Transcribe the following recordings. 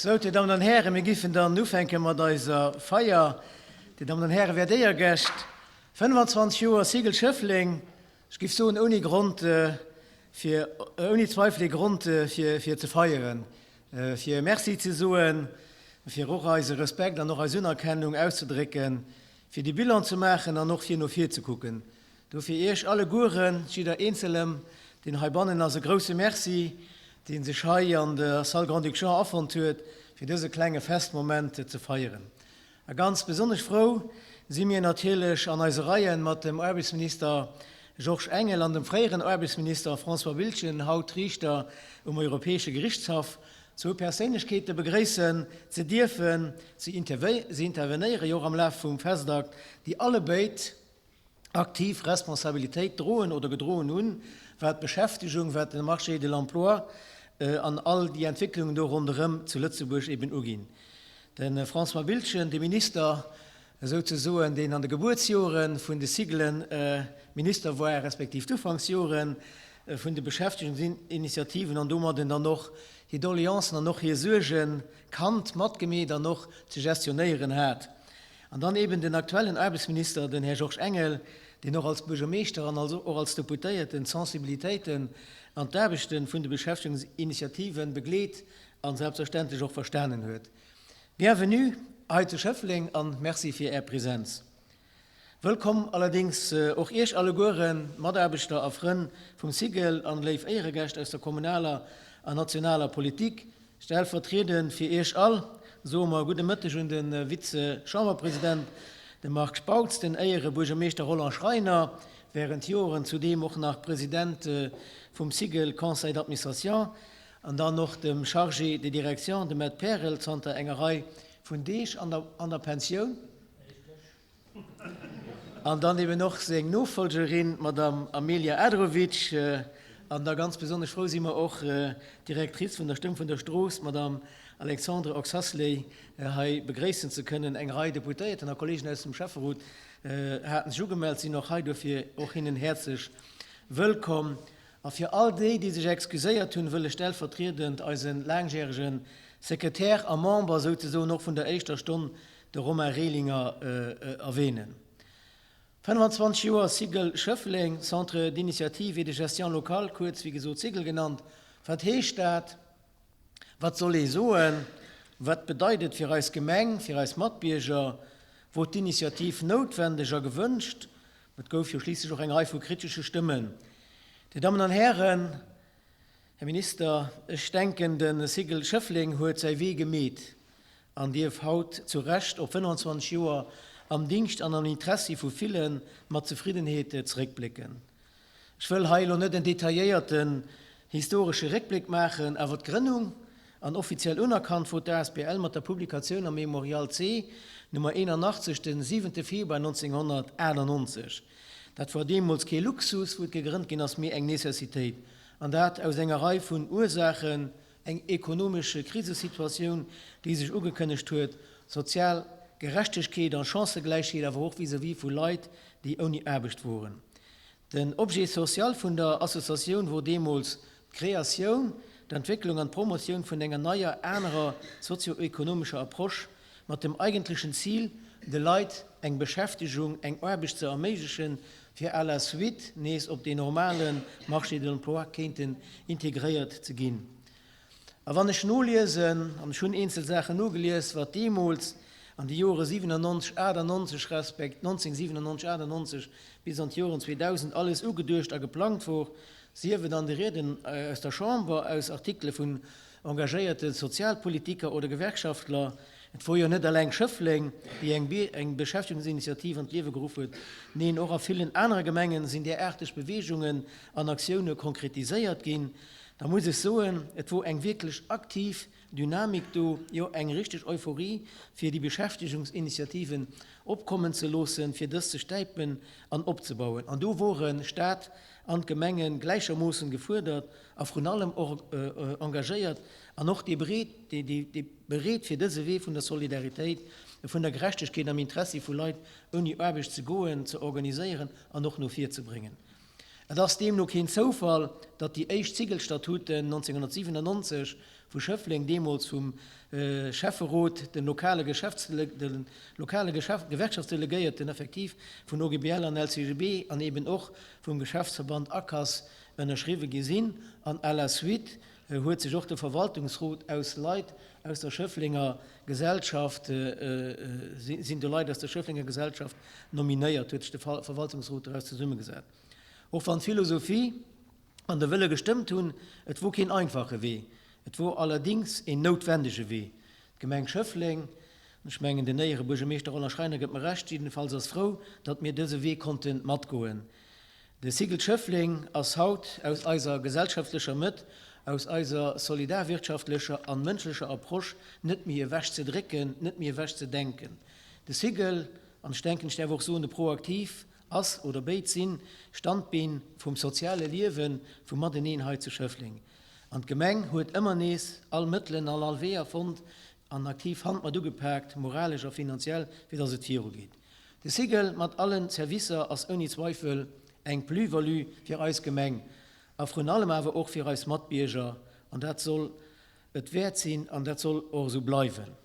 Sou, Dir Dammen an Hären, mir giffen dann ufänke mat eiser Feier. Dir Dammen an Hären, wäert Éiergäscht, 25 Joer Sigel Schëffleng, ech giff soen ouni Grond fir, ouni Zweifel ee Grond fir, fir ze feieren, fir Merci ze soen, fir och eise Respekt an och eis Unerkennung auszedrécken, fir de Bilan ze maachen an och fir no vir ze kucken. Dofir Iech allegueren, jidder Eenzelem, deen heibannen ass, e grouse Merci, dee sech hei an der Salle Grand-Duc Jean afonnt huet, fir dëse klenge Festmoment ze feieren. A ganz besonnesch frou si mir natierlech an eise Reien mat dem Aarbechtsminister Georges Engel an dem fréieren Aarbechtsminister François Biltgen, haut Riichter um Europäesche Gerichtshaff, zwou Perséinlechkeete begréissen ze dierfen. Si intervenéiere jo och am Laf vum Festakt, déi allebéid, aktiv Responsabilitéit droen oder gedroen hunn, wat d'Beschäftegung, wat de Marché de l'emploi an all déi Entwécklungen do ronderëm zu Lëtzebuerg eben uginn. De François Biltgen, de Minister esouzesoen, deen an de Gebuertsjore vun de Sigelen Minister war, respektiv d'Ufanksjore vun de Beschäftegungsinitiativen an domadden dann och hir Doleancen an och hir Suerge kannt, matgemeet an och ze gestionnéieren hat. An dann eben den aktuellen Aarbechtsminister, den Här Georges Engel, deen och als Buergermeeschter an als och als Deputéierten d'Sensibilitéiten an d'Aarbechte vun de Beschäftegungsinitiativen begleet a selbstverständlech och verstanen huet. Bienvenue hei zu Schëffleng an Merci fir Är Präsenz. Wëllkomm allerdéngs och Iech allegueren, Mataarbechter a Frënn vum Cigl an léif Éieregäscht aus der kommunaler an nationaler Politik. Stellvertriedend fir Iech all soe mer gudde Mëtteg un de Vize-Chamberpresident, de Marc Spautz, den Éierebuergermeeschter Roland Schreiner, während Joren zudeem och nach President vum Cigl Conseil d'administration, an dann och dem Chargé de direction, dem Ed Perel, zanter enger Rei vun Deeg an der Pensioun. An dann eben och seng Nofolgerin, d'Madame Amelia Adrovic. An da ganz besonnesch frou si mer och, d'Directrice vun der Stëmm vun der Strooss, d'Madame Alexandre Oxacelay, hei begréissen ze kënnen. Eng Rei Deputéierten a Kollegen aus dem Schäfferot haten sech ugemellt, sinn och hei, dofir och hinnen häerzlech wëllkomm. A fir all déi, déi sech excuséiert hunn, wëll ech stellvertriedend eise laangjärege Sekretär a Member souzesoen och vun der éischter Stonn, de Romain Rehlinger, erwähnen. 25 Joer Cigl Schëffleng, Centre d'initiative et de gestion locale, kuerz wéi gesot Cigl genannt. Wat heescht dat? Wat soll ee soen? Wat bedeit et fir eis Gemeng, fir eis Matbierger? Wor d'Initiativ noutwendeg a gewënscht? Et gouf jo schliisslech och eng Rei vu kritesche Stëmmen. Dir Dammen an Hären, Här Minister, ech denken, de Cigl Schëffleng huet säi Wee gemeet an dierf haut zu Recht op 25 Joer am Dingscht an am Interessi vu ville mat Zefriddenheet zeréckblécken. Ech wëll hei elo net en detailléierten historesche Réckbléck maachen, awer d'Grënnung an offiziell unerkannt wor d'ASBL mat der Publikatioun am Mémorial C, Nummer 81, den 7 Februar 1998. Dat wor deemools kee Luxus, wou et gegrënnt ginn ass, mee eng Necessitéit, an dat aus enger Rei vun Ursaachen, eng ekonomesch Krisesituatioun, déi sech ugekënnegt huet, sozial Gerechtegkeet an Chancëgläichheet, awer och vis-à-vis vu Leit, déi ouni Aarbecht woren. Den Objet social vun der Associatioun wor deemools d'Kreatioun, d'Entwécklung an d'Promotioun vun enger neier, anerer sozioekonomescher Approche mat dem eigentlechen Zil, de Leit eng Beschäftegung, eng Aarbecht ze erméiglechen, fir à la suite nees op deen normale Marché de l'emploi kéinten integréiert ze ginn. A wann ech noliesen, an ech hunn eenzel Saachen nogelies, wat deemools an de Jore 97, 98 respekt 1997, 98 bis an d'Joren 2000 alles ugeduecht a geplangt wor, sief et an de Rieden aus der Chamber, aus Artikele vun engagéierte Sozialpolitiker oder Gewerkschaftler, et wor jo net eleng Schëffleng, déi eng Beschäftegungsinitiativ an d'Liewe geruff huet, neen, och a villen anere Gemengen sinn däraarteg Beweegungen an Aktioune konkretiséiert ginn, da muss ech soen, et wor eng wierklech aktiv Dynamik do, jo eng richteg Euphorie, fir déi Beschäftegungsinitiativen opkommen ze loossen, fir dës ze stäipen an opzebauen. An do wore Stat an d'Gemenge gläichermoossen gefuerdert a vrun allem och engagéiert an och déi bereet, fir dëse Wee vun der Solidaritéit, vun der Gerechtegkeet am Interessi vu Leit ouni Aarbecht ze goen, ze organiséieren an och no vir ze bréngen. Et ass deemno keen Zoufall, datt déi éischt Cigl-Statuten 1997 vu Schëffleng, deemools vum Schäfferot, den lokale den lokale Gewerkschaftsdelegéierten, effektiv vun OGBL an LCGB an eben och vum Geschäftsverband ACAS ënnerschriwwe gi sinn. An à la suite huet sech och de Verwaltungsrot aus Leit aus der Schëfflenger Gesellschaft, sinn do Leit aus der Schëfflenger Gesellschaft nominéiert, huet sech de Verwaltungsrot doraus zesummegesat. Och wann d'Philosophie an de Wëlle gestëmmt hunn, et wor keen einfache Wee, et wor allerdings een noutwendege Wee. D'Gemeng Schëffleng, an ech mengen den Éierebuergermeeschter Roland Schreiner gëtt mer Recht, jiddefalls ass frou, datt mir dëse Wee konnte matgoen. De Cycle Schëffleng ass haut aus eiser gesellschaftlecher Mëtt, aus eiser solidarwirtschaftlecher an mënschlecher Approche net méi ewech ze drécken, net méi ewech ze denken. De Cycle, an ech denken ech däerf och soen de ProActif, ass, oder béid sinn, Standbeen vum soziale Liewe vum Mateneen hei zu Schëffleng. An d'Gemeng huet ëmmer nees all Mëttelen an all Weeër fonnt an aktiv Hand mat ugepaakt, moralesch a finanziell, fir dass et virugeet. De Cigl mat allen Servicer ass ouni Zweifel eng Plus-value fir eis Gemeng a vrun allem awer och fir eis Matbierger, an dat soll et wäert sinn an dat soll och esou bleiwen.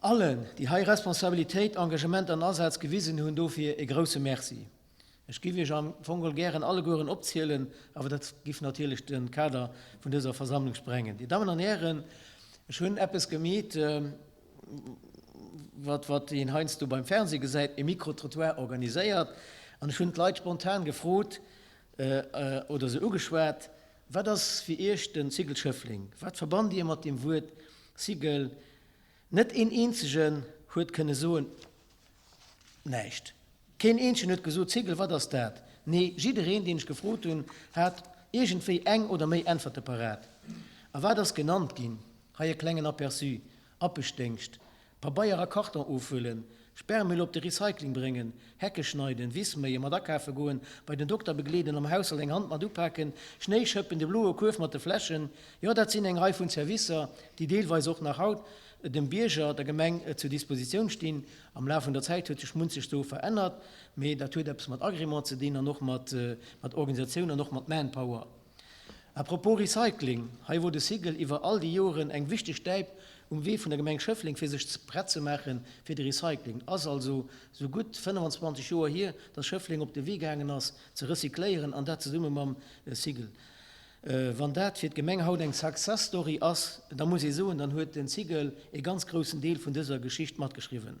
Allen, déi hei Responsabilitéit, Engagement an Asaz gewisen hunn, dofir e grousse Merci. Ech giff Iech am Fong geholl gären allegueren opzielen, awer dat giff natierlech de Kader vun dëser Versammlung sprengen. Dir Dammen an Hären, ech hunn eppes gemeet, wat wat een heiansdo beim Fernseh gesäit, e Micro-trottoir organiséiert, an ech hunn d'Leit spontan gefrot oder se ugeschwat, Wat ass fir Iech den Cigl Schëffleng? Wat verbannt Dir mat dem Wuert Cigl? Net een eenzegen huet kënne soen, Näischt. Keen eenzegen huet gesot, Cigl, wat ass dat? Nee, jiddereen, deen ech gefrot hunn, hat iergendwéi eng oder méi Äntwerte parat. A wat ass genannt ginn? Hei e klengen Aperçu, Appeschdéngscht, Pabeier a Karton ofhuelen, Sperrmüll op de Recycling bréngen, Hecke schneiden, Wiss méien, mat akafe goen, bei den Dokter begleeden, am Haushalt eng Hand mat upaken, Schnéi schëppen, de bloe Kuerf mat de Fläschen, jo dat sinn eng Rei vun Servicer, déi deelweis och nach haut dem Bierger, der Gemeng zur Dispositioun stinn. Am Laf vun der Zäit huet sech munches do verännert, mee dat huet eppes mat Agrément ze dinn an och mat Organisatioun an och mat Manpower. À propos Recycling, hei wor de Cigl iwwer all déi Joeren eng wichteg Stäip um Wee vun der Gemeng Schëffleng fir sech prett ze maache fir de Recycling. Ass also sou gutt 25 Joer hier, dass Schëffleng op de Wee gaangen ass ze recycléieren an dat zesumme mam Cigl. Wann dat fir d'Gemeng haut eng Success Story ass, da muss ee soen, dann huet den Cigl ee ganz groussen Deel vun dëser Geschicht matgeschriwwen.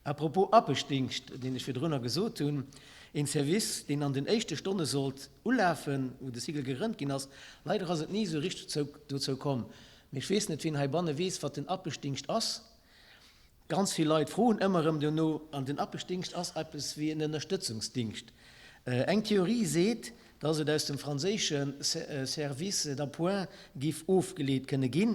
À propos Aarbechtsdingscht, deen ech virdrunner gesot hunn, een Service, deen an den éischte Stonne sollt ulafen, wou de Cycle gegrënnt ginn ass, leider ass et ni esou richteg dozou komm. Mee ech weess net, wien heibanne weess, wat den Aarbechtsdingscht ass. Ganz vill Leit froen ëmmer erëm dono. An den Aarbechtsdingscht ass eppes wéi en Ënnerstëtzungsdingscht. Eng Theorie seet, dass et aus dem franséische Service d'appoint giff ofgeleet kënne ginn.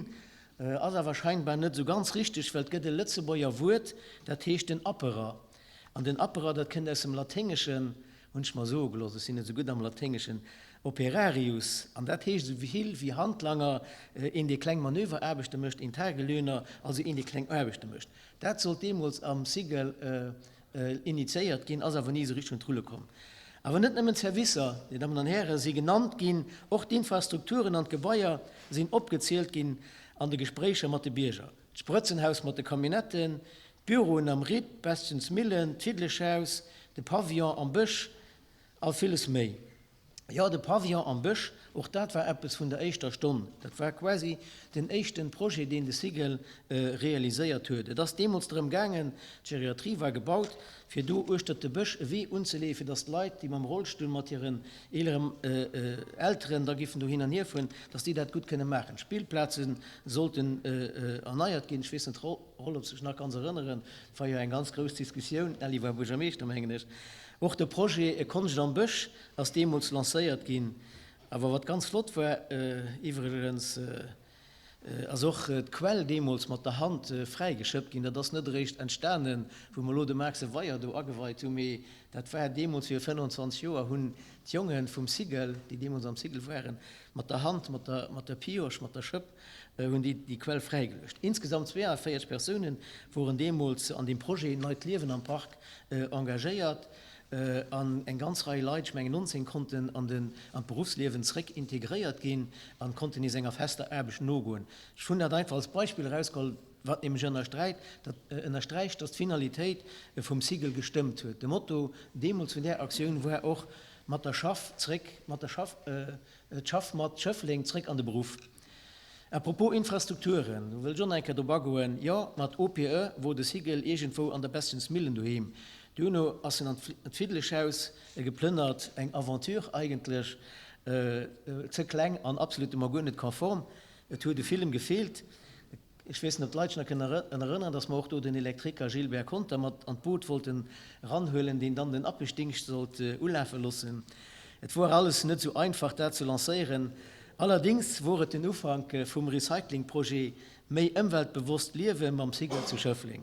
Ass awer scheinbar net esou ganz richteg, well et gëtt e Lëtzebuerger Wuert, dat heescht den Apperer. An den Apperer, dat kënnt aus dem Laténgeschen, hunn ech mer soe gelooss, ech sinn net esou gutt am Laténgeschen, operarius, an dat heescht esou vill wéi Handlanger, een dee kleng Manöveraarbechte mécht, een Tagelöhner, also een dee kleng Aarbechte mécht. Dat sollt deemools am Cigl Initiéiert ginn, ass awer ni esou richteg un d'Rulle komm. Awer net nëmmen d'Servicer, Dir Dammen an Hären, si genannt ginn, och d'Infrastrukturen an d'Gebaier sinn opgezielt ginn an de Gespréicher mat de Bierger. D'Sprëtzenhaus mat de Camionnetten, d'Büroen am Ritt, d'Bestchensmillen, d'Fiddleschhaus, de Pavillon am Bësch a villes méi. Jo, de Pavillon am Bësch, och dat war eppes vun der éischter Stonn. Dat war quasi den éischten Projet, deen de Cigl realiséiert huet. Et ass deemools drëm gaangen, d'Geriatrie war gebaut, fir do uechtert de Bësch e Wee unzeleeën, fir datt d'Leit, déi mam Rollstull mat hiren eeleren Elteren da giffen do hin an hier fueren, datt déi dat gutt kënne maachen. D'Spillplaze sollten erneiert ginn. Ech weess net, Roll, ob s dech nach kanns erënneren, et war jo eng ganz grouss Diskussioun, d'Nelly war Buergermeeschter, mengen ech. Och de Projet Konscht am Bësch ass deemools lancéiert ginn. Awer wat ganz flott war iwwregens, ass och d'Quell deemools mat der Hand fräigeschëppt ginn. Dat ass net eréischt entstanen, wou mer elo de Maarkse Weier do ageweit hunn, mee dat war deemools viru 25 Joer, hunn d'Jonge vum Cigl, déi deemools am Cigl waren, mat der Hand, mat der, mat der Pioche, mat der Schëpp, hunn déi déi Quell fräigeluecht. Insgesamt 42 Persounen woren deemools an deem Projet Neit Liewen am Park engagéiert. An eng ganz Rei Leit, ech mengen 19, konnten an den an d'Beruffsliewen zréck integréiert ginn an konnten nees enger fester Aarbecht nogoen. Ech hunn dat einfach als Beispill erausgeholl, wat nämlech ënnersträit, dat ënnersträicht, dass d'Finalitéit vum Cigl gestëmmt huet. De Motto deemools vun där Aktioun war och, Mat der Schaff zréck, mat der Schaff, d'Schaff mat Schëffleng zréck an de Beruff. À propos Infrastrukturen, do wëll ech och nach eng Kéier drop agoen, Jo, mat OPE wor de Cigl iergendwou an der Bestensmillen doheem. Duerno ass en an d'Fiddeleschhaus geplënnert, eng Aventure eigentlech, ze kleng an absolut emol guer net konform. Et huet u villem gefeelt. Ech weess net, ob d'Leit sech nach kënnen erënneren, dass mer och do den Elektriker Gilbert Conter mat an d'Boot wollten eranhuelen, deen dann den Appeschdingscht sollt ulafe loossen. Et wor alles net esou einfach, dat ze lancéieren. Allerdéngs wor et den Ufank vum Recyclingprojet Méi ëmweltbewosst liewe mam Cigl zu Schëffleng.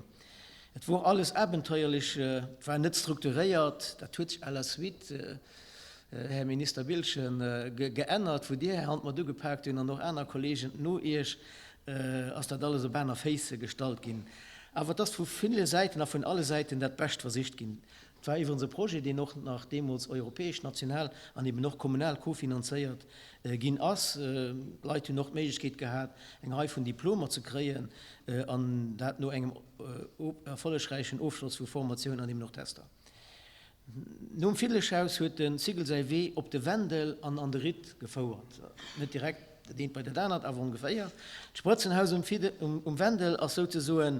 Et wor alles abenteuerlech, et war net strukturéiert, dat huet sech à la suite, Här Minister Biltgen, geännert, wou Dir Är Hand mat ugepaakt hunn an och aner Kollegen no Iech, ass dat alles op aner Féiss gestallt ginn. Awer et ass vu ville Säiten a vun alle Säiten dat Bescht versicht ginn. Et war iwwerens e Projet, deen och nach deemools europäesch, national an eben och kommunal kofinanzéiert ginn ass. D'Leit hunn och d'Méiglechkeet gehat, eng Rei vun Diplomer ze kréien, an dat no engem erfollegräichen Ofschloss vu Formatioun an eben och Tester. Nom Fiddeleschhaus huet de Cigl säi Wee op de Wendel an an de Ritt gefouert. Net direkt dat eent bei dat anert, awer ongeféier. D'Sprëtzenhaus um Wendel ass souzesoen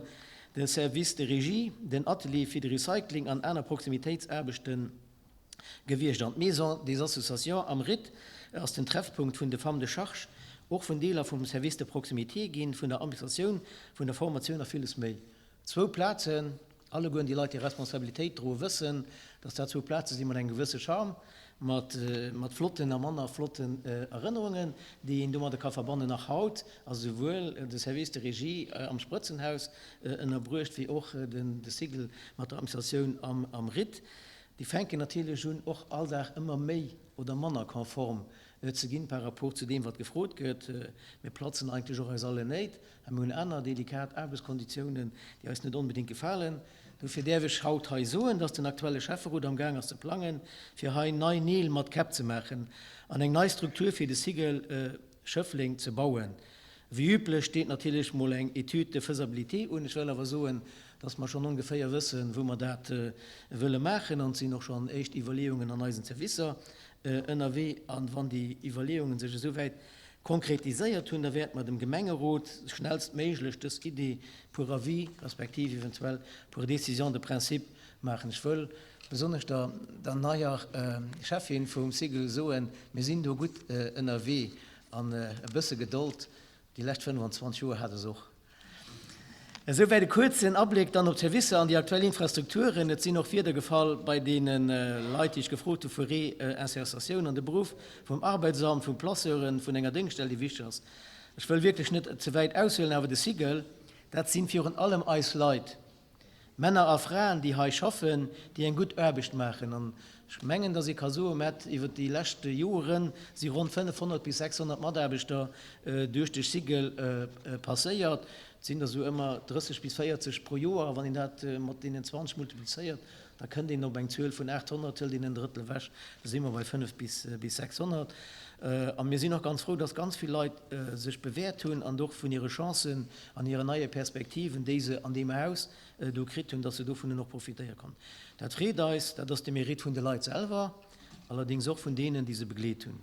de Service de régie, den Atelier fir de Recycling an aner Proximitéitsaarbechte gewiescht. An d'Maison des Associations am Ritt ass den Treffpunkt vun de Femmes de charge, och vun Deeler vum Service de proximité ginn, vun der Administratioun, vun der Formatioun a villes méi. Zwou Plazen, allegueren déi Leit, déi Responsabilitéit droen, wëssen, dass dat zwou Plaze si mat engem gewësse Charme, mat, mat flotten a manner flotten Erënnerungen, déi een domadder ka verbannen. Nach haut ass esouwuel de Service de régie am Sprëtzenhaus ënnerbruecht, wéi och den, de Cycle mat der Administratioun am, am Ritt. Déi fänken natierlech un, och all Dag ëmmer méi oder manner konform ze ginn par rapport zu deem, wat gefrot gëtt. Mir platzen eigentlech och aus allen Néit. A mir hunn aner delikat Aarbechtskonditiounen, déi eis net onbedéngt gefalen. Dofir däerf ech haut hei soen, dass den aktuelle Schäfferot am Gaang ass ze plangen, fir hei nei Neel mat Käpp ze maachen an eng nei Struktur fir de Cigl Schëffleng ze bauen. Wéi üblech steet natierlech mol eng Étude de faisabilité un. Ech wëll awer soen, dass mer schonn ongeféier wëssen, wou mer dat wëlle maachen an et sinn och schonn éischt Iwwerleeungen an eisen Servicer ënnerwee. An wann déi Iwwerleeungen sech esouwäit konkretiséiert hunn, da wäerte mer dem Gemengerot schnellstméiglech dës Idee pour avis respektiv eventuell pour décision de principe maachen. Ech wëll besonnesch der der neier Cheffin vum Cigl soen, mir sinn do gutt ënnerwee an e bësse Gedold, déi lescht 25 Joer hat es och. Esouwäit e kuerzen Abléck dann op d'Servicer an déi aktuell Infrastrukturen. Et sinn och Wierder gefall bei deene Leit, déi ech gefrot hu vu Reinsertioun an de Beruff, vum Arbeitsamt, vu Placeuren, vun enger Déngschtstell, déi wichteg ass. Ech wëll wierklech net ze wäit aushuelen, awer de Cigl, dat si virun allem eis Leit. Männer a Fraen, déi hei schaffen, déi eng gutt Aarbecht maachen. An ech mengen, datt ee ka soen, Mä iwwert déi lescht Joere si ronn 500 bis 600 Mataarbechter duerch de Cigl passéiert. Et sinn der esou ëmmer 30 bis 40 pro Joer. A wann een dat mat deenen 20 multiplizéiert, da kënnt een op eng Zuel vun 800, hëlt een en Drëttel ewech, da si mer bei 5 bis 600. A mir sinn och ganz frou, datt ganz vill Leit sech bewäert hunn an och vun hire Chancen an hiren neie Perspektiven, déi se an deem Haus do kritt hunn, datt se dovunnen och profitéiere konnten. Dat freet eis. Dat ass de Mérite vun de Leit selwer, allerdéngs och vun deenen, déi se begleet hunn.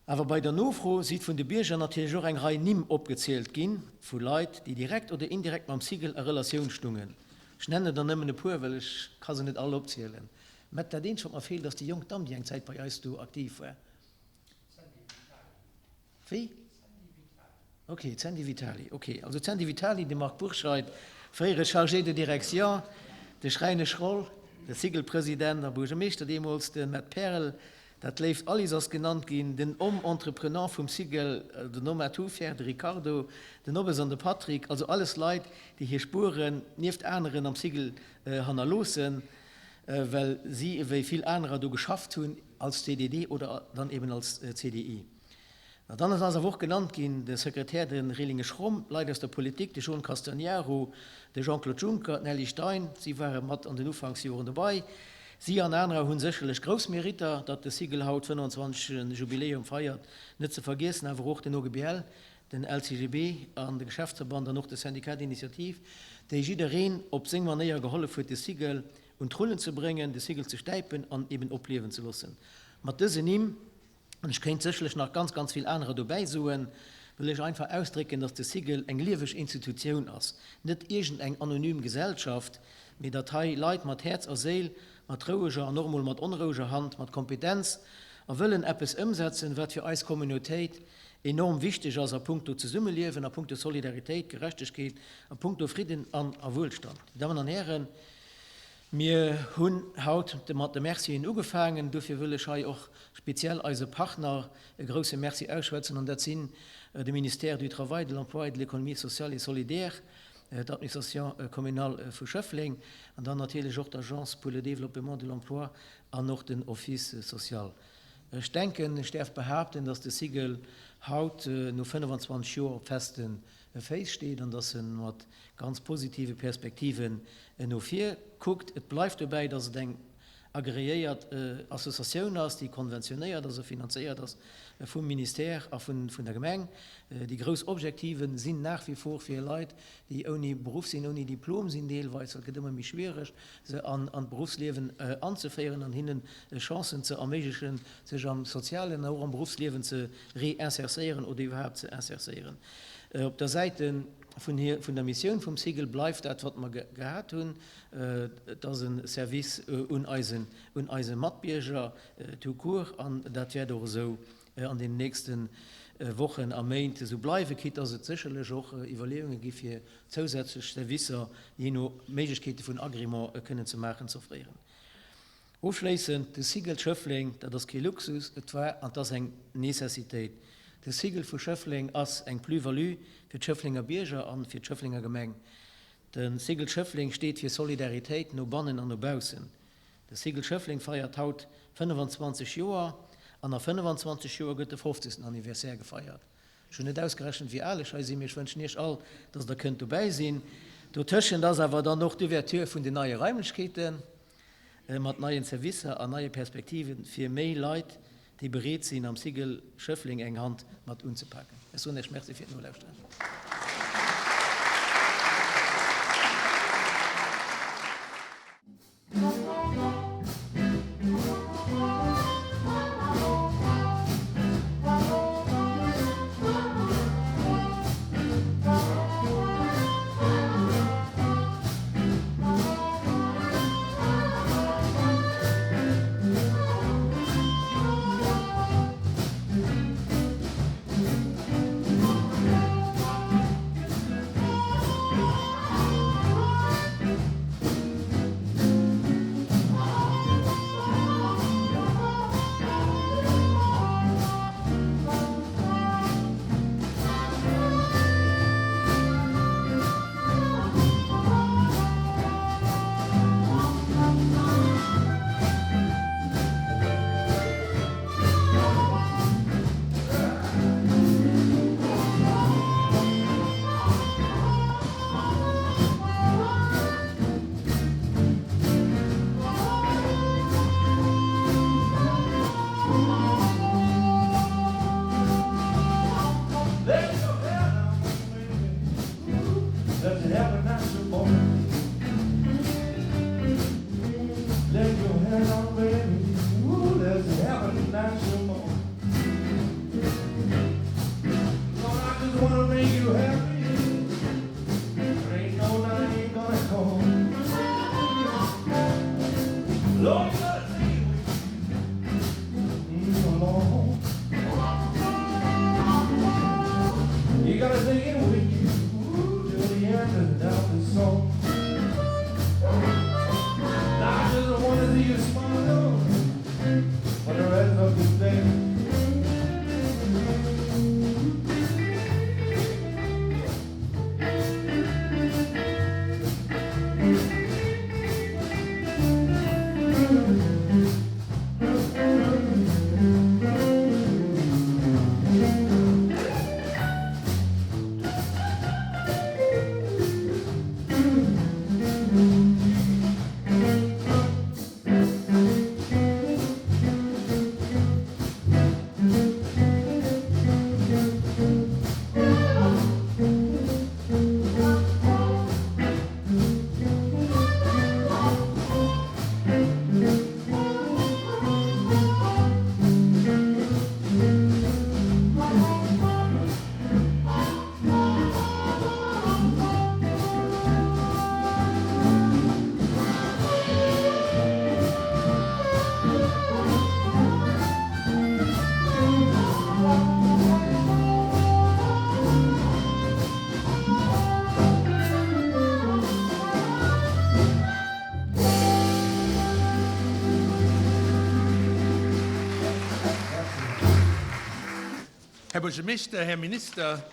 Awer bei der Nofro si vun de Bierger natierlech och eng Rei Nimm opgezielt ginn, vu Leit, déi direkt oder indirekt mam Cigl a Relatioun stungen. Ech nennen der nëmmen e puer, well ech ka se net all opzielen. Mä dat eenzegt, wat mer feelt, ass déi jonk Damm, déi eng Zäit bei eis do aktiv war. Wéi? Ok, d'Sandy Vitali. Ok, also d'Sandy Vitali, de Marc Bourscheid, fréiere Chargé de direction, de Schräinesch Roll, de Cigl-President a Buergermeeschter deemools, de Matt Perl, dat léift Alice ass genannt ginn, den Homme entreprenant vum Cigl, den Omar Toufer, de Ricardo, den Obbes an de Patrick, also alles Leit, déi hir Spueren nieft aneren am Cigl hannerloossen, well si ewéi vill anerer do geschafft hunn als CDD oder dann eben als CDI. Na dann ass awer och genannt ginn, de Sekretär, de Relinge Schromm, Leit aus der Politik, de John Castagnaro, de Jean-Claude Juncker, d'Nelly Stein, si ware mat an den Ufanksjoren dobei. Si an anerer hunn sécherlech grouss Meritter, datt de Cigl haut 25. Jubiläum feiert. Net ze vergiessen awer och den OGBL, den LCGB an de Geschäftsverband an och de Syndicat d'initiative, déi jiddereen op seng Manéier gehollef huet de Cigl un d'Rullen ze bréngen, de Cigl ze stäipen an eben opliewen ze loossen. Mat dësen Nimm, an ech kéint sécherlech nach ganz, ganz vill anerer dobäi soen, wëll ech einfach ausdrécken, dass de Cigl eng lieweg Institutioun ass, net iergend eng anonym Gesellschaft, mee datt hei Leit mat Häerz a Séil, mat roueger an och emol mat onroueger Hand, mat Kompetenz a Wëllen eppes ëmsetzen, wat fir eis Communautéit enorm wichteg ass a puncto Zesummeliewen, a puncto Solidaritéit, Gerechtegkeet, a puncto Fridden an a Wuelstand. Dir Dammen an Hären, mir hunn haut mat de Mercien ugefaangen. Dofir wëll ech hei och speziell eise Partner e grouse Merci ausschwätzen, an dat sinn de Ministère du Travail, de l'Emploi et de l'Économie sociale et solidaire, d'Administration communale vu Schëffleng an dann natierlech och d'Agence pour le développement de l'emploi an och den Office social. Ech denken, ech däerf behaapten, dass de Cigl haut no 25 Joer op feste Féiss steet an dass e mat ganz positive Perspektiven no vir kuckt. Et bleift dobäi, dass et eng agreéiert Associatioun ass, déi konventionéiert ass a finanzéiert ass vum Ministère a vun der Gemeng. Déi grouss Objektive sinn nach wie vor fir Leit, déi ouni Beruff sinn, ouni Diplom sinn deelweis, well et gëtt ëmmer méi schwiereg, se an d'Beruffsliewen anzeféieren an hinnen Chancen ze erméiglechen, sech am sozialen an och am Beruffsliewen ze reinsercéieren oder iwwerhaapt ze insercéieren. Op der Säite vun der Missioun vum Cigl bleift dat, wat mer gehat hunn. Et ass e Service un eise, un eise Matbierger tout court an dat wäert och esou an den nächste Wochen a Méint esou bleiwen, quitte dass et sécherlech och Iwwerleeunge gi fir zousätzlech Servicer, jee no Méiglechkeete vun Agrément kënnen ze maachen, z'offréieren. Ofschléissend, de Cigl Schëffleng, dat ass kee Luxus, et war an 't ass eng Necessitéit. De Cigl vu Schëffleng ass eng Plus-value fir d'Schëfflenger Bierger an fir d'Schëfflenger Gemeng. De Cigl Schëffleng steet fir Solidaritéit no bannen an no baussen. De Cigl Schëffleng feiert haut 25 Joer an a 25 Joer gëtt de 50. Anniversaire gefeiert. Ech hunn net ausgerechent wéi al ech hei sinn, mee ech wënschen Iech all, dass Der kënnt dobäi sinn. Dotëschent ass awer dann och d'Ouverture vun den neie Raimlechkeeten mat neien Servicer an neie Perspektive fir méi Leit, déi bereet sinn am Cigl Schëffleng eng Hand mat unzepaken. Ech soen Iech Merci fir d'Nolauschteren. Buergermeeschter, Här Minister,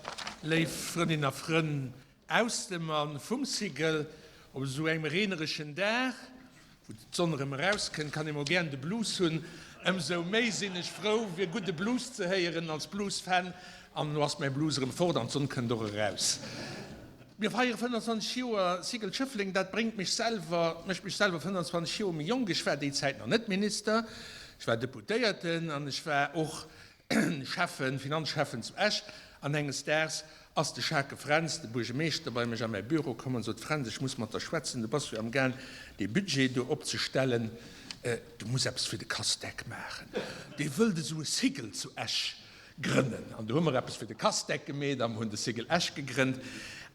léif Frëndinnen a Frënn aus dem a vum Sigel, op esou engem reenereschen Dag, wou d'Sonn erëm erauskënnt, kann ee mol gären de Blues hunn. Ëmsou méi sinn ech frou, fir gudde Blues ze héieren als Blues-Fan. An elo ass mäi Blues erëm fort an d'Sonn kënnt och eraus. Mir feiere 25 Joer Sigel Schëffleng. Dat bréngt mech selwer, mécht mech selwer 25 Joer méi jonk. Ech war déi Zäit nach net Minister, ech war Deputéierten an ech war och Schäffen, Finanzschäffen zu Esch. An enges Daags ass de Schake Fränz, de Buergemeeschter, bei mech a mäi Büro komm an sot, Fränz, ech muss mat der schwätzen, du bass jo amgaang dee Budget do opzestellen, du muss eppes fir de Casteck maachen, dee wëllt esou e Sigel zu Esch grënnen. An du hu mer eppes fir de Casteck gemeet a mer hunn de Sigel Esch gegrënnt.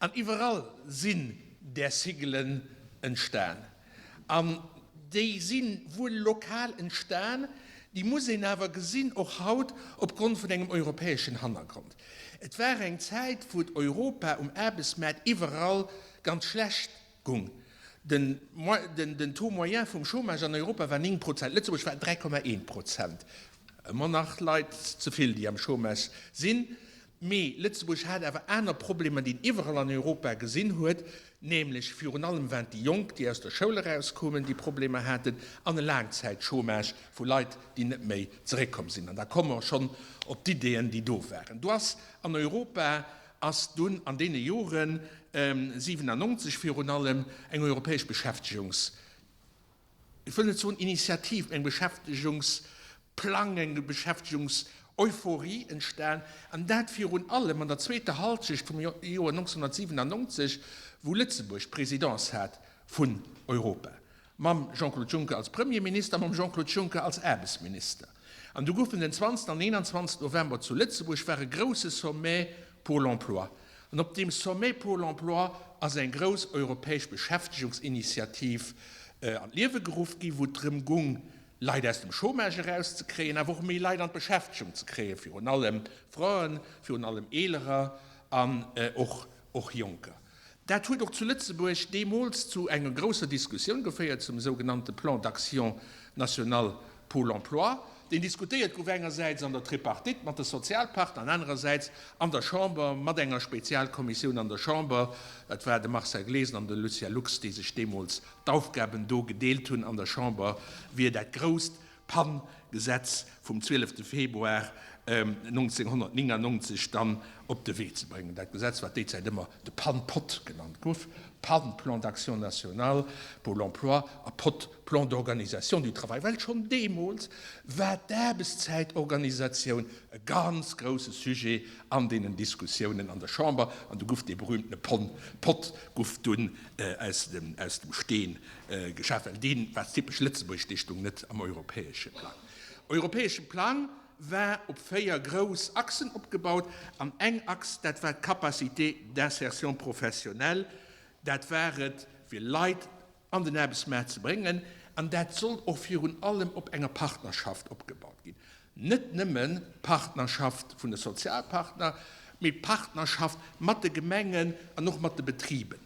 An iwwerall sinn där Sigelen entstan. An déi si wuel lokal entstan, déi muss een awer gesinn, och haut, opgrond vun engem europäeschen Hannergrond. Et war eng Zäit, wou et Europa um Aarbechtsmaart iwwerall ganz schlecht gung. Den Taux moyen vum Chômage an Europa war 9 Prozent, Lëtzebuerg war 3,1 Prozent. Ëmmer nach Leit ze vill, déi am Chômage sinn. Mee Lëtzebuerg hat awer aner Problemer, déi een iwwerall an Europa gesinn huet, nämlech virun allem waren et déi Jonk, déi aus der Schoul erauskoumen, déi Problemer haten, an e Laangzäitchômage vu Leit, déi net méi zeréckkomm sinn. An da komme mer schonn op d'Iddeen, déi do waren. Do ass an Europa ass dunn an deene Joren, 97 virun allem, eng europäesch Beschäftegungs-, ech wëll net soen Initiativ, eng Beschäftegungsplang, eng Beschäftegungseuphorie entstan, an dat virun allem an der zweeter Halschecht vum Joer 1997, wou Lëtzebuerg d'Présidence hat vun Europa, mam Jean-Claude Juncker als Premierminister, mam Jean-Claude Juncker als Aarbechtsminister. An du goufen den 20. an 21. November zu Lëtzebuerg war e grouse Sommet pour l'emploi. An op deem Sommet pour l'emploi ass eng grouss europäesch Beschäftegungsinitiativ an d'Liewe geruff ginn, wou et drëm gung, Leit aus dem Chômage erauszekréien, awer och méi Leit an d'Beschäftegung ze kréien, virun allem Fraen, virun allem Eelerer an och Jonker. Dat huet och zu Lëtzebuerg deemools zu enger grousser Diskussioun geféiert, zum sougenannte Plan d'action national pour l'emploi, deen diskutéiert gouf engersäits an der Tripartite mat de Sozialpartner an anerersäits an der Chamber mat enger Spezialkommissioun an der Chamber, dat war de Marcel Glesener an de Lucien Lux, déi sech deemools d'Aufgaben do gedeelt hunn an der Chamber, wier dat grousst PAN-Gesetz vum 12 Februar 1999 dann op de Wee ze bréngen. Dat Gesetz, wat déi Zäit ëmmer de PAN-POT genannt gouf, PAN, Plan d'action national pour l'emploi, a POT, Plan d'organisation du travail, well schonn deemools war d'Aarbechtszäitorganisatioun e ganz grouse Sujet an deenen Diskussiounen an der Chamber, an du guff dee berühmtene PON-POT guff dunn aus dem Steen geschaf, well dee war typesch Lëtzebuerg, dee stung net am europäesche Plang. Europäesche Plang war op 4 grouss Achsen opgebaut, an eng Achs, dat war d'Capacité d'insertion professionnelle, dat war et, fir Leit an den Aarbechtsmaart ze bréngen, an dat sollt och virun allem op enger Partnerschaft opgebaut ginn. Net nëmmen d'Partnerschaft vun de Sozialpartner, mee d'Partnerschaft mat de Gemengen an och mat de Betriben.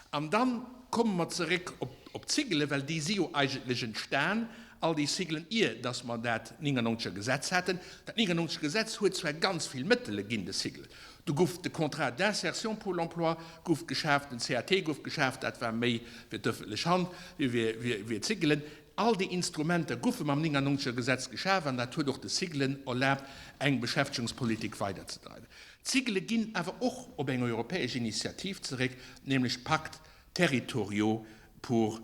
An da komme mer zeréck op d'Cigelen, well déi si jo eigentlech entstan, all déi Cigelen, ier dass mer dat 99er Gesetz haten. Dat 99er Gesetz huet zwar ganz vill Mëttele ginn de Cigelen. Du gouf de Contrat d'insertion pour l'emploi gouf geschaaft, den CAT gouf geschaaft, dat war méi fir d'öffentlech Hand wéi d'Cigelen. All déi Instrumenter goufe mam 99er Gesetz geschaf an dat huet och de Ciglen erlaabt, eng Beschäftegungspolitik weiderzedreiwen. D'Cigele ginn awer och op eng europäesch Initiativ zeréck, nämlech d'Pactes territoriaux pour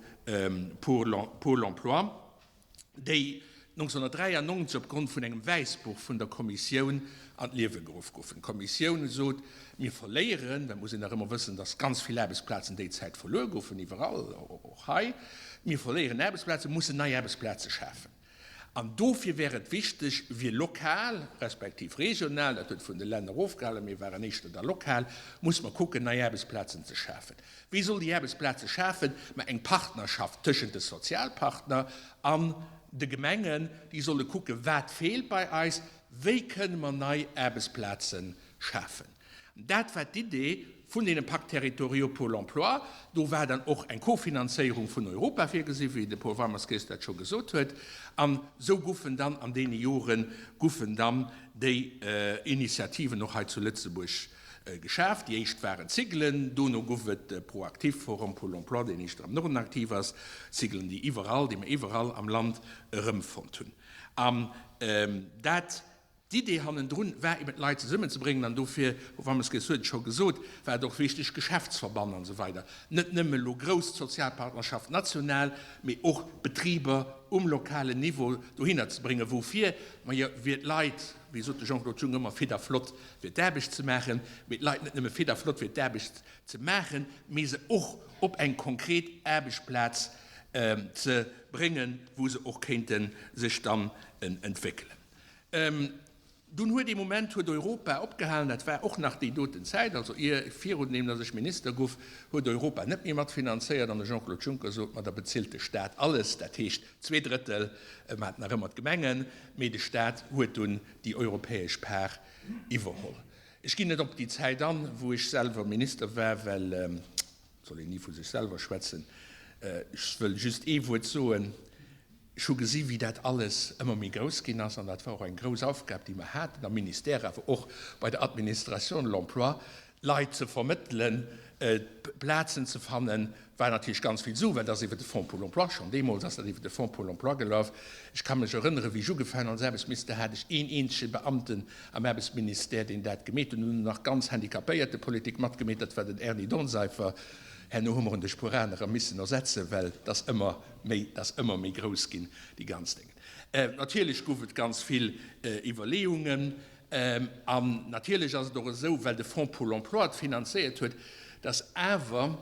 pour l'emploi, déi 1993 opgrond vun engem Wäissbuch vun der Kommissioun an d'Liewe geruff goufen. D'Kommissioun sot, Mir verléieren, dat muss een nach ëmmer wëssen, dass ganz vill Aarbechtsplazen déi Zäit verluer goufen, iwwerall, och hei, mir verléieren Aarbechtsplazen, mussen nei Aarbechtsplaze schafen. An dofir wär et wichteg, wier lokal, respektiv regional, dat huet vun de Länner ofgehalen, mir waren éischter da lokal, muss mer kucken, nei Aarbechtsplazen ze schafen. Wie soll déi Aarbechtsplaze schafen? Ma eng Partnerschaft tëschent de Sozialpartner an de Gemengen, déi solle kucken, wat feelt bei eis, wéi kënne mer nei Aarbechtsplaze schafen. Dat war d'Idee. vun deene Pactes territoriaux pour l'emploi. Do war dann och eng Kofinanzéierung vun Europa virgesi, wéi de Paul Weimerskirch dat scho gesot huet. An esou goufen dann an deene Jore goufen dann déi Initiativen och hei zu Lëtzebuerg geschaaft. Déi éischt waren d'Ciglen, dono gouf et ProActif, Forum pour l'emploi, deen éischter am Norden aktiv ass, Ciglen, déi iwwerall, déi mer iwwerall am Land erëmfonnt hunn. An dat, d'Idee hannendrun war eben d'Leit zesummenzebréngen an dofir, Här Weimerskirch huet et scho gesot, war et och wichteg, Geschäftsverbann an esou weider, net nëmme elo grouss d'Sozialpartnerschaft national, mee och d'Betriber um lokalen Niveau dohinner ze bréngen. Woufir? Majo, fir d'Leit, wéi sot de Jean-Claude Juncker ëmmer, fit a flott fir d'Aarbecht ze maachen, mee d'Leit net nëmme fit a flott fir d'Aarbecht ze maachen, mee se och op eng konkret Aarbechtsplaz ze bréngen, wou se och kéinte sech dann entwéckelen. Dunn huet ee Moment huet Europa opgehalen, dat war och nach déi doten Zäit, also ier, virun deem datt ech Minister guff, huet Europa net méi matfinanzéiert an de Jean-Claude Juncker sot, ma da bezilt de Stat alles, dat heescht 2/3 mat nach ëmmer d'Gemengen, mee de Stat huet dunn déi europäesch Part iwwerholl. Ech ginn net op déi Zäit an, wou ech selwer Minister war, well et soll een ni vu sech selwer schwätzen. Ech wëll just ee Wuert soen, Ech hu gesi wéi dat alles ëmmer méi grouss ginn ass, an dat war och eng grouss Aufgab, déi mer haten am Ministère, awer och bei der Administration de l'emploi, Leit ze vermëttelen, Plazen ze fannen. War natierlech ganz vill Su, well dat ass iwwer de Fonds pour l'emploi, schonn deemools ass dat iwwer de Fonds pour l'emploi gelaf. Ech ka mech erënneren, wéi ech ugefaangen als Aarbechtsminister, hat ech een eenzege Beamten am Aarbechtsministère, deen dat gemeet huet, an nach ganz Handicapéiertepolitik matgemeet, dat war den Erny Dornseifer. Herno hu mer en duerch puer anerer missen ersetzen, well et ass ëmmer méi, et ass ëmmer méi grouss ginn, déi ganz Déngen. Natierlech gouf et ganz vill Iwwerleeungen. An natierlech ass et och esou, well de Fonds pour l'emploi et finanzéiert huet, dass awer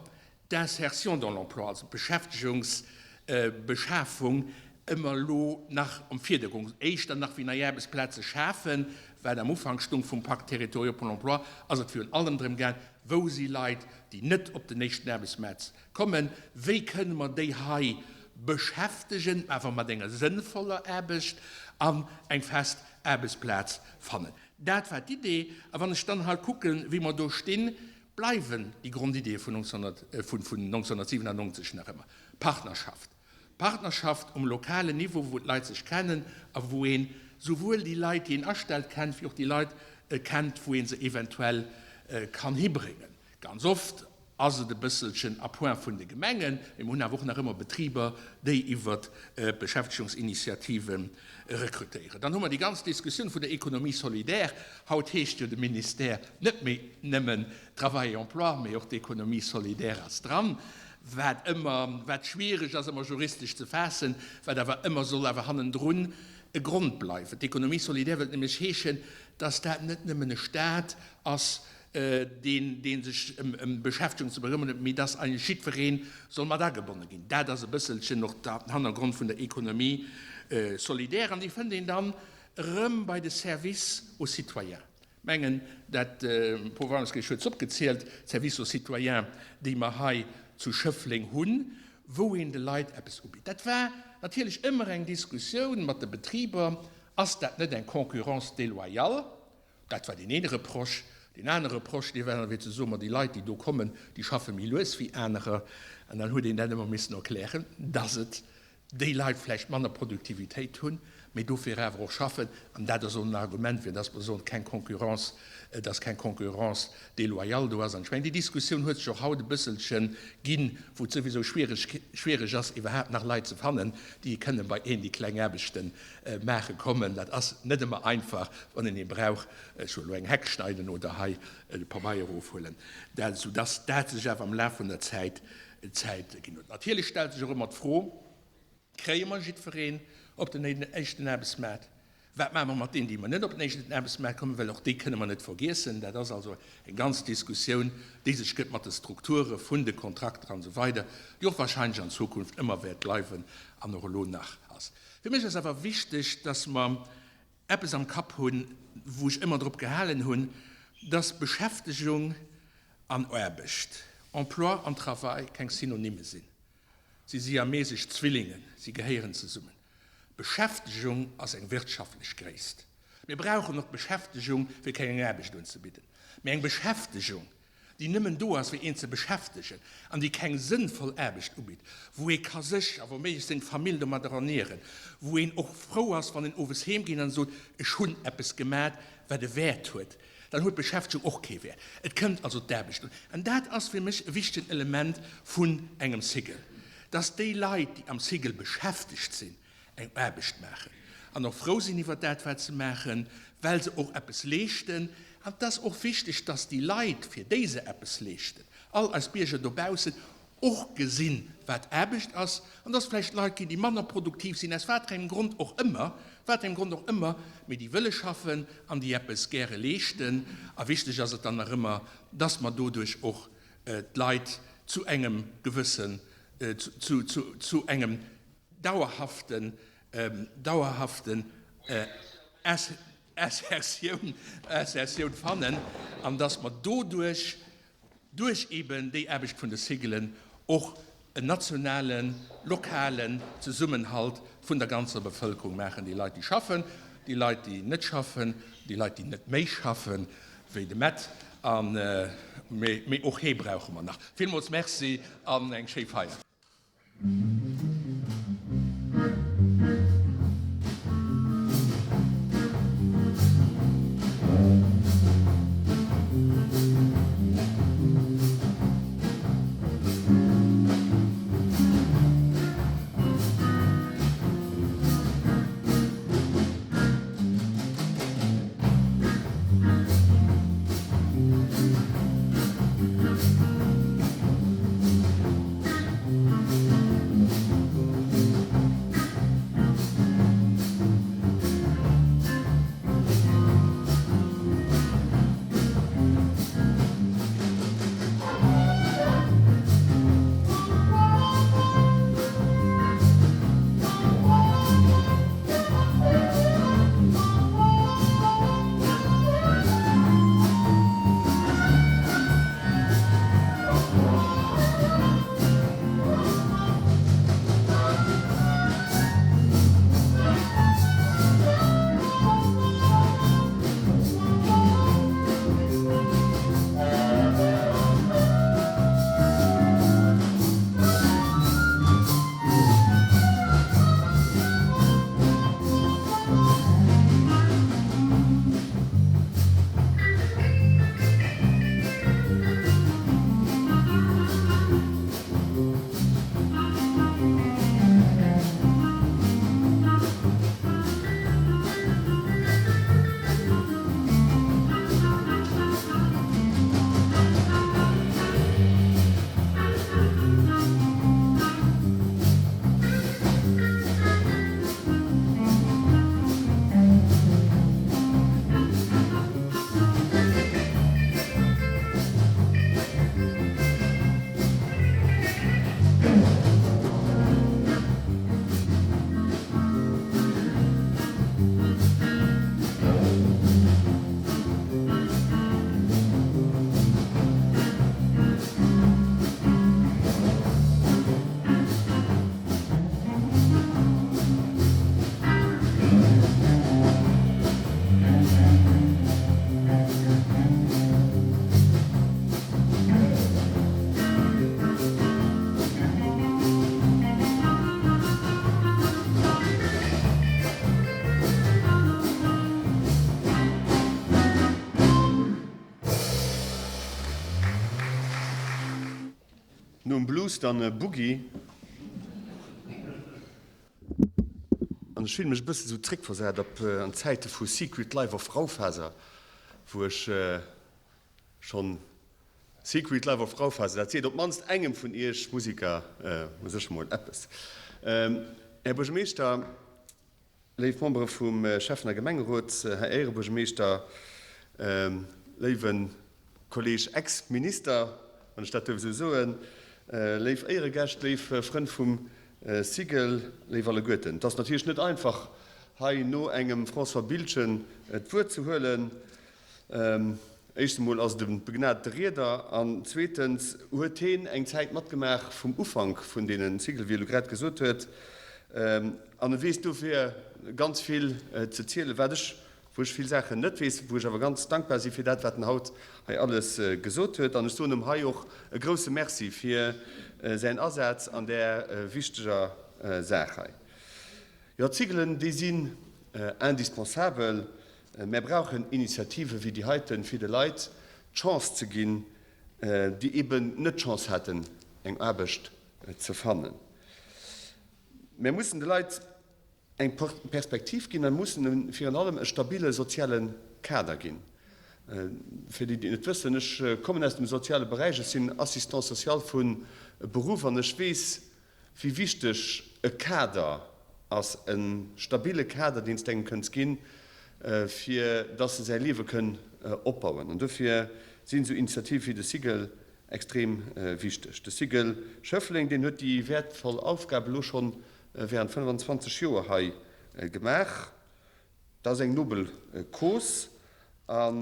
d'Insertion dans l'emploi, also d'Beschäftegungsbeschafung, ëmmer elo nach am Vierdergrond, éischter nach wéi nei Aarbechtsplaze schafen, wat am Ufank stung vum Pacte territorial pour l'emploi, ass et virun allem drëm gaang, wou si Leit, déi net op den éischten Aarbechtsmaart kommen, wéi kënne mer déi hei beschäftegen, awer mat enger sënnvoller Aarbecht an eng fest Aarbechtsplaz fannen. Dat war d'Idee. A wann ech dann hei kucken, wéi mer do stinn, bleiwen déi Grondideeë vun 1997 nach ëmmer, Partnerschaft, Partnerschaft um lokalen Niveau, wou d'Leit sech kennen a wou een souwuel déi Leit, déi een astellt, kennt, wéi och déi Leit kennt, wou ee se eventuell kann hibréngen. Ganz oft ass et e bësselchen à point vun de Gemengen, mee mer hunn awer och nach ëmmer Betriber, déi iwwert d'Beschäftegungsinitiative rekrutéieren. Dann hu mer déi ganz Diskussioun vun der Économie solidaire. Haut heescht jo de Ministère net méi nëmmen Travail et Emploi, mee och d'Économie solidaire ass dran, wat ëmmer, wat schwierig ass ëmmer juristesch ze faassen, wat awer ëmmer soll awer hannendrun e Grond bleiwen. D'Économie solidaire wëllt nämlech heeschen, dass dat net nëmmen e Stat ass, deen, dee sech ëm Beschäftegung ze bekëmmern huet, mee dass eigentlech jiddweree soll mat agebonne ginn. Dat ass e bësselchen och den Hannergrond vun der Économie solidaire an déi fënnt een dann erëm bei de Services aux citoyens. Mengen, dat, Paul Weimerskirch huet se opgezielt, d'Services aux citoyens, déi mer hei zu Schëffleng hunn, wou een de Leit eppes ubitt. Dat war natierlech ëmmer eng Diskussioun mat de Betriber, Ass dat net eng Concurrence déloyale? Dat war deen een Reproche. Deen anere Reproche, dee war dann fir ze soen, ma déi Leit, déi do kommen, déi schaffe méi lues wéi anerer. An dann huet een dat ëmmer missen erklären, dass et déi Leit vläicht manner Produktivitéit hunn, mee dofir awer och schaffen. An dat ass och en Argument, fir dass mer soen, keng Concurrence, dass keng Concurrence déloyale do ass. An ech mengen, déi Diskussioun huet sech och haut e bësselche ginn, wou et souwisou schwiereg, schwiereg ass, iwwerhaapt nach Leit ze fannen, déi kënne bei een déi kleng Aarbechte maache kommen. Dat ass net ëmmer einfach, wann een ee brauch, ech soe elo eng Heck schneiden oder hei de Pabeier ofhuelen, dat, soudass dat sech awer am Laf vun der Zäit, Zäit ginn huet. Natierlech stellt sech och ëmmer d'Fro, Kréie mer jiddwereen op den éischten Aarbechtsmaart? Wat maache mer mat deenen, déi mer net op den éischten Aarbechtsmaart kommen? Well och déi kënne mer net vergiessen. Dat ass also eng ganz Diskussioun, déi sech gëtt mat de Strukture vun de Kontrakter an esou weider, déi och wahrscheinlech an Zukunft ëmmer wäert bleiwen an och elo nach ass. Fir mech ass awer wichteg, dass mer eppes am Kapp hunn, wou ech ëmmer drop gehalen hunn, dass Beschäftegung an Aarbecht, Emploi an Travail, keng Synonyme sinn. Si si siamesesch Zwillingen, si gehéieren zesummen. Beschäftegung ass eng wirtschaftlech Gréisst. Mir brauchen och d'Beschäftegung, fir keng eng Aarbecht unzebidden. Mee eng Beschäftegung, déi nëmmen do ass, fir een ze beschäftegen an déi keng sënnvoll Aarbecht ubitt, wou ee ka sech a wouméiglech seng Famill domadder ernieren, wou een och frou ass, wann een owes heemgeet an sot, ech hunn eppes gemat, wat e Wäert huet, dann huet d'Beschäftegung och kee Wäert. Et kënnt also d'Aarbecht un. An dat ass fir mech e wichtegen Element vun engem Cycle, dass déi Leit, déi am Cycle beschäftegt sinn, eng Aarbecht maachen an och frou sinn iwwer dat, wat se maachen, well se och eppes leeschten. An et ass och wichteg, dass déi Leit, fir déi se eppes leeschten, all eis Bierger dobaussen, och gesinn, wat Aarbecht ass, an dass et vläicht Leit ginn, déi manner produktiv sinn, aus wat fir engem Grond och ëmmer, wat fir engem Grond och ëmmer, mee déi wëlle schaffen an déi eppes gäre leeschten. A wichteg ass et dann nach ëmmer, dass mer doduerch och d'Leit zu engem gewëssen, zu, zu, zu engem dauerhaften, dauerhaften Insertioun, Insertioun fannen an dass mer doduerch, duerch eben déi Aarbecht vun de Ciglen och en nationalen, lokalen Zesummenhalt vun der ganzer Bevëlkerung maachen, déi Leit, déi schaffen, déi Leit, déi net schaffen, déi Leit, déi net méi schaffen, wéi de Mett, an, mee och hee brauche mer nach. Villmools Merci an eng schéi Feier. Nom Blues dann e Boogie. An ech fillen mech e bëssen esou zréckversat op an d'Zäite vu Secret Life of Raufaser, wou ech schonn Secret Life of Raufaser, dat seet op d'mannst engem vun iech Musiker u sech mol eppes. Här Buergermeeschter, Léif Membere vum Schäffen a Gemengerot, Här Éierebuergermeeschter, léiwe Kolleg Ex-Minister, wann ech dat duerf esou soen, léif Éieregäscht, léif Frënn vum Cigl, léif alleguerten. Et ass natierlech net einfach, hei no engem François Biltgen d'Wuert ze huelen. Éischtens emol ass et e begnadete Rieder an zweetens huet heen eng Zäit matgemaach vum Ufank vun deene Cycle, wéi e lo grad gesot huet, an e weess dofir ganz vill ze zielen, wat ech. wou ech vill Saachen net weess, wou ech awer ganz dankbar si fir dat, wat en haut hei alles gesot huet. An ech soen em hei och e grouse Merci fir säin Asaz an där wichteger Saach hei. Jo, d'Cigelen, déi sinn indispensabel. Mär brauchen Initiative wéi déi heiten, fir de Leit d'Chance ze ginn, déi eeben net d'Chance haten, eng Aarbecht ze fannen. Mär mussen de Leit eng Perspektiv ginn a mussen e virun allem e stabile soziale Kader ginn. Fir déi, déi et net wëssen, ech kommen aus dem soziale Beräich, ech sinn Assistant social vu Beruff an ech weess, wéi wichteg e Kader ass, e stabile Kader, deen s de engem kënns ginn, fir dass e säi Liewe kënn opbauen. An dofir sinn esou Initiative wéi de SIGEL extrem wichteg. De SIGEL Schëffleng, deen huet déi wäertvoll Aufgab elo scho während 25 Joer hei gemaach. Dat ass eng nobel Cause. An,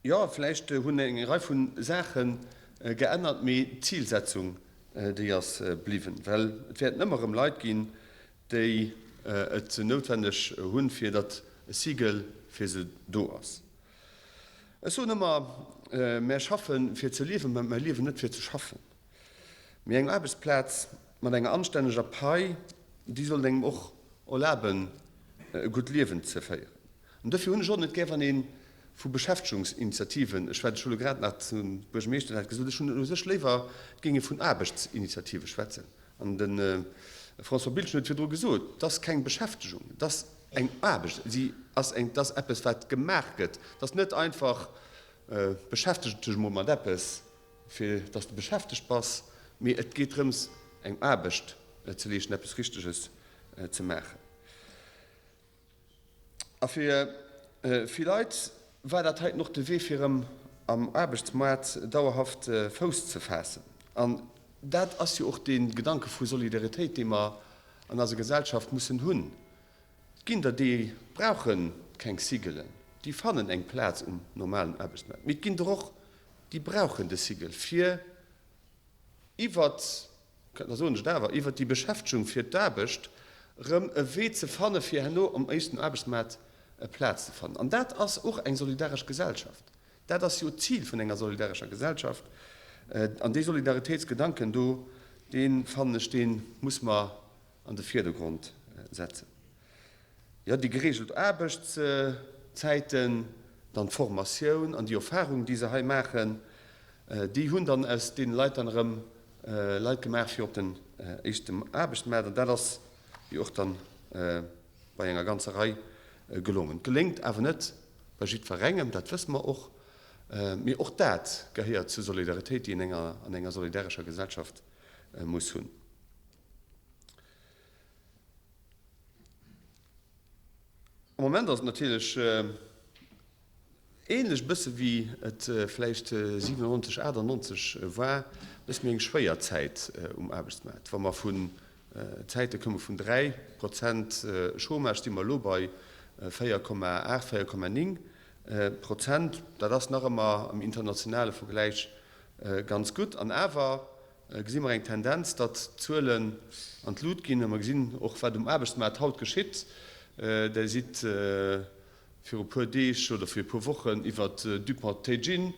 jo, vläicht hunn eng Rei vu Saache geännert, mee d'Zilsetzung, déi ass bliwwen. Well et wäerten ëmmer erëm Leit ginn, déi et noutwenneg hunn, fir datt e SIGEL fir se do ass. Ech soen ëmmer, Mär schaffe fir ze liewen, mä mär liewen net fir ze schaffen. Mee eng Aarbechtsplaz mat enger anstänneger Pai, déi sollt engem och erlaben, e gutt Liewen ze féieren. An dofir hunn ech och net gär, wann ee vu Beschäftegungsinitiativen schwätzt. Ech hu lo grad nach zum Buergermeeschter dat gesot, ech hunn u sech léiwer, et géing ee vun Aarbechtsinitiative schwätzen. An de François Biltgen huet virdru gesot, et ass keng Beschäftegung, et ass eng Aarbecht, si ass eng, et ass eppes, wat gemaach gëtt. Et ass net einfach, beschäftege dech emol mat eppes, fir datt s de beschäftegt bass, mee et geet drëms, eng Aarbecht ze leeschten, eppes Richteges ze maachen. A fir vill Leit war dat heiten och de Wee, fir erëm am Aarbechtsmaart dauerhaft Fouss ze faassen. An dat ass jo och dee Gedanke vu Solidaritéit, dee mer an eiser Gesellschaft mussen hunn. Et ginn der, déi brauche keng Sigelen, déi fannen eng Plaz um normalen Aarbechtsmaart. Mee et ginn der och, déi brauchen de Sigel, fir iwwert, da soen ech et awer, iwwert déi Beschäftegung fir d'Aarbecht erëm e Wee ze fanne fir herno am éischten Aarbechtsmaart e Plaz ze fannen. An dat ass och eng solidaresch Gesellschaft. Dat ass jo d'Zil vun enger solidarescher Gesellschaft. An dee Solidaritéitsgedanken do, dee fannen ech, dee muss mer an de Virdergrond setzen. Jo, déi geregelt Aarbechtszäiten, dann d'Formatioun an déi Erfahrung, déi se hei maachen, déi hunn dann aus deene Leit dann erëm Leit gemaach fir op den éischten Aarbechtsmaart. An dat ass jo och dann bei enger ganzer Rei gelongen. Et geléngt awer net bei jiddwerengem, dat wësse mer och. Mee och dat gehéiert zur Solidaritéit, déi een an enger solidarescher Gesellschaft muss hunn. Am Moment ass et natierlech ähnlech e bësse wéi et vläicht 97, 98 war, e bësse méi eng schwéier Zäit um Aarbechtsmaart. Wa mer vun Zäite koume vun 3 Prozent Chômage, si mer elo bei 4,8, 4,9 Prozent. Dat ass nach ëmmer am internationale Vergläich ganz gutt. An awer gesi mer eng Tendenz, datt d'Zuelen an d'Lut ginn. A mer gesinn och, wat um Aarbechtsmaart haut geschitt. Der sidd viru e puer Deeg oder fir e puer Wochen iwwer Dupont Teijin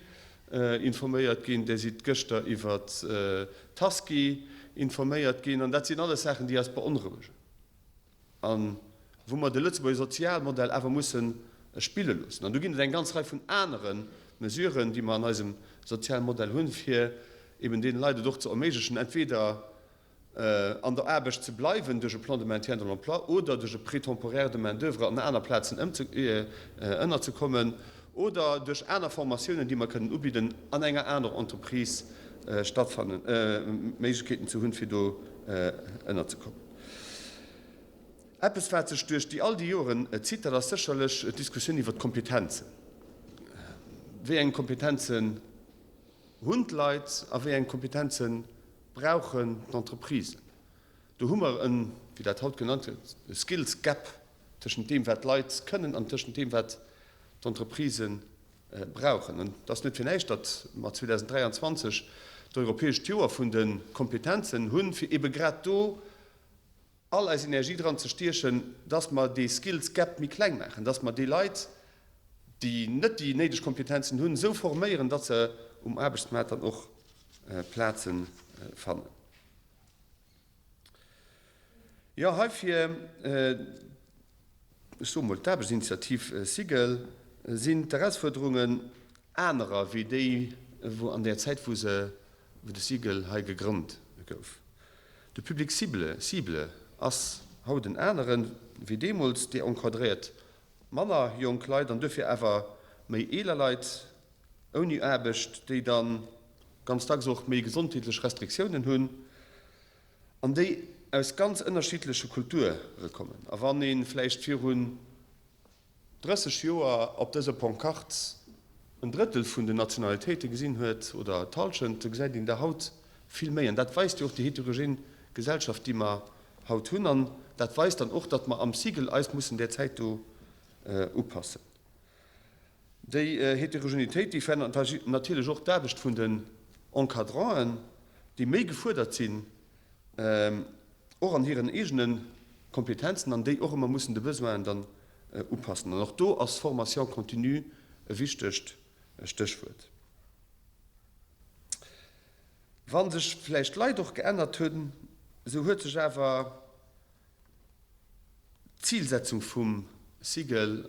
informéiert ginn. Der sidd gëschter iwwer Tasky informéiert ginn. An dat sinn alles Saachen, déi eis beonrouegen. A wou mer de Lëtzebuerger Sozialmodell awer musse spille loossen. An do ginn et eng ganz Rei vun anere Mesuren, déi mer an eisem Sozialmodell hunn, fir eben deene Leit et och ze erméiglechen, entweder an der Aarbecht ze bleiwen duerch e Plan de maintien de l'emploi oder duerch e Prêt temporaire de main-d'oeuvre an aner Plazen ënnerzekommen oder duerch aner Formatiounen, déi mer kënnen ubidden, an enger anerer Entreprise stattfannen, Méiglechkeeten ze hunn, fir do ënnerzekommen. Eppes, wat sech duerch déi all déi Joren zitt, dat ass sécherlech d'Diskussioun iwwert d'Kompetenzen. Wéi eng Kompetenzen hunn d'Leit a wéi eng Kompetenze brauchen d'Entreprisen? Do hu mer en, wéi dat haut genannt gëtt, e Skills Gap tëschent deem, wat d'Leit kënnen an tëschent deem, wat d'Entreprisë brauchen. An et ass net fir näischt, datt mer 2023 d'europäescht Joer vun de Kompetenzen hunn, fir ebe grad do. all eis Energie dran ze stiechen, dass mer dee Skills Gap méi kleng maachen, dass mer déi Leit, déi net déi néideg Kompetenzen hunn, esou forméieren, dass se um Aarbechtsmaart dann och Plaze fannen. Jo, heifir, ech soe mol, d'Aarbechtsinitiativ SIGEL, sinn d'Erausfuerderungen anerer wéi déi, wou an där Zäit, wou se, wou de SIGEL hei gegrënnt gouf. De Public cible, cible ass haut en anere wéi deemools. Dee encadréiert manner jonk Leit an duerfir awer méi eeler Leit ouni Aarbecht, déi da ganz dacks och méi gesondheetlech Restriktiounen hunn an déi aus ganz ënnerschiddleche Kulture kommen. A wann ee vläicht virun 30 Joer op dëser Pancarte en Drëttel vun den Nationalitéite gesinn huet, oder d'Hallschent, sou gesäit een der haut vill méi. An dat weist jo och déi heterogen Gesellschaft, déi mer haut hunn. An dat weist dann och, datt mer am Cycle eis mussen där Zäit do upassen. Déi Heterogenitéit, déi verännert natierlech och d'Aarbecht vun den Encadranten, déi méi gefuerdert sinn, och an hiren eegene Kompetenzen an déi och ëmmer mussen de Besoinen dann upassen. An och do ass Formation continue e wichtegt Stéchwuert. Wa sech vläicht d'Leit och geännert hunn, esou huet sech awer d'Zilsetzung vum Cigl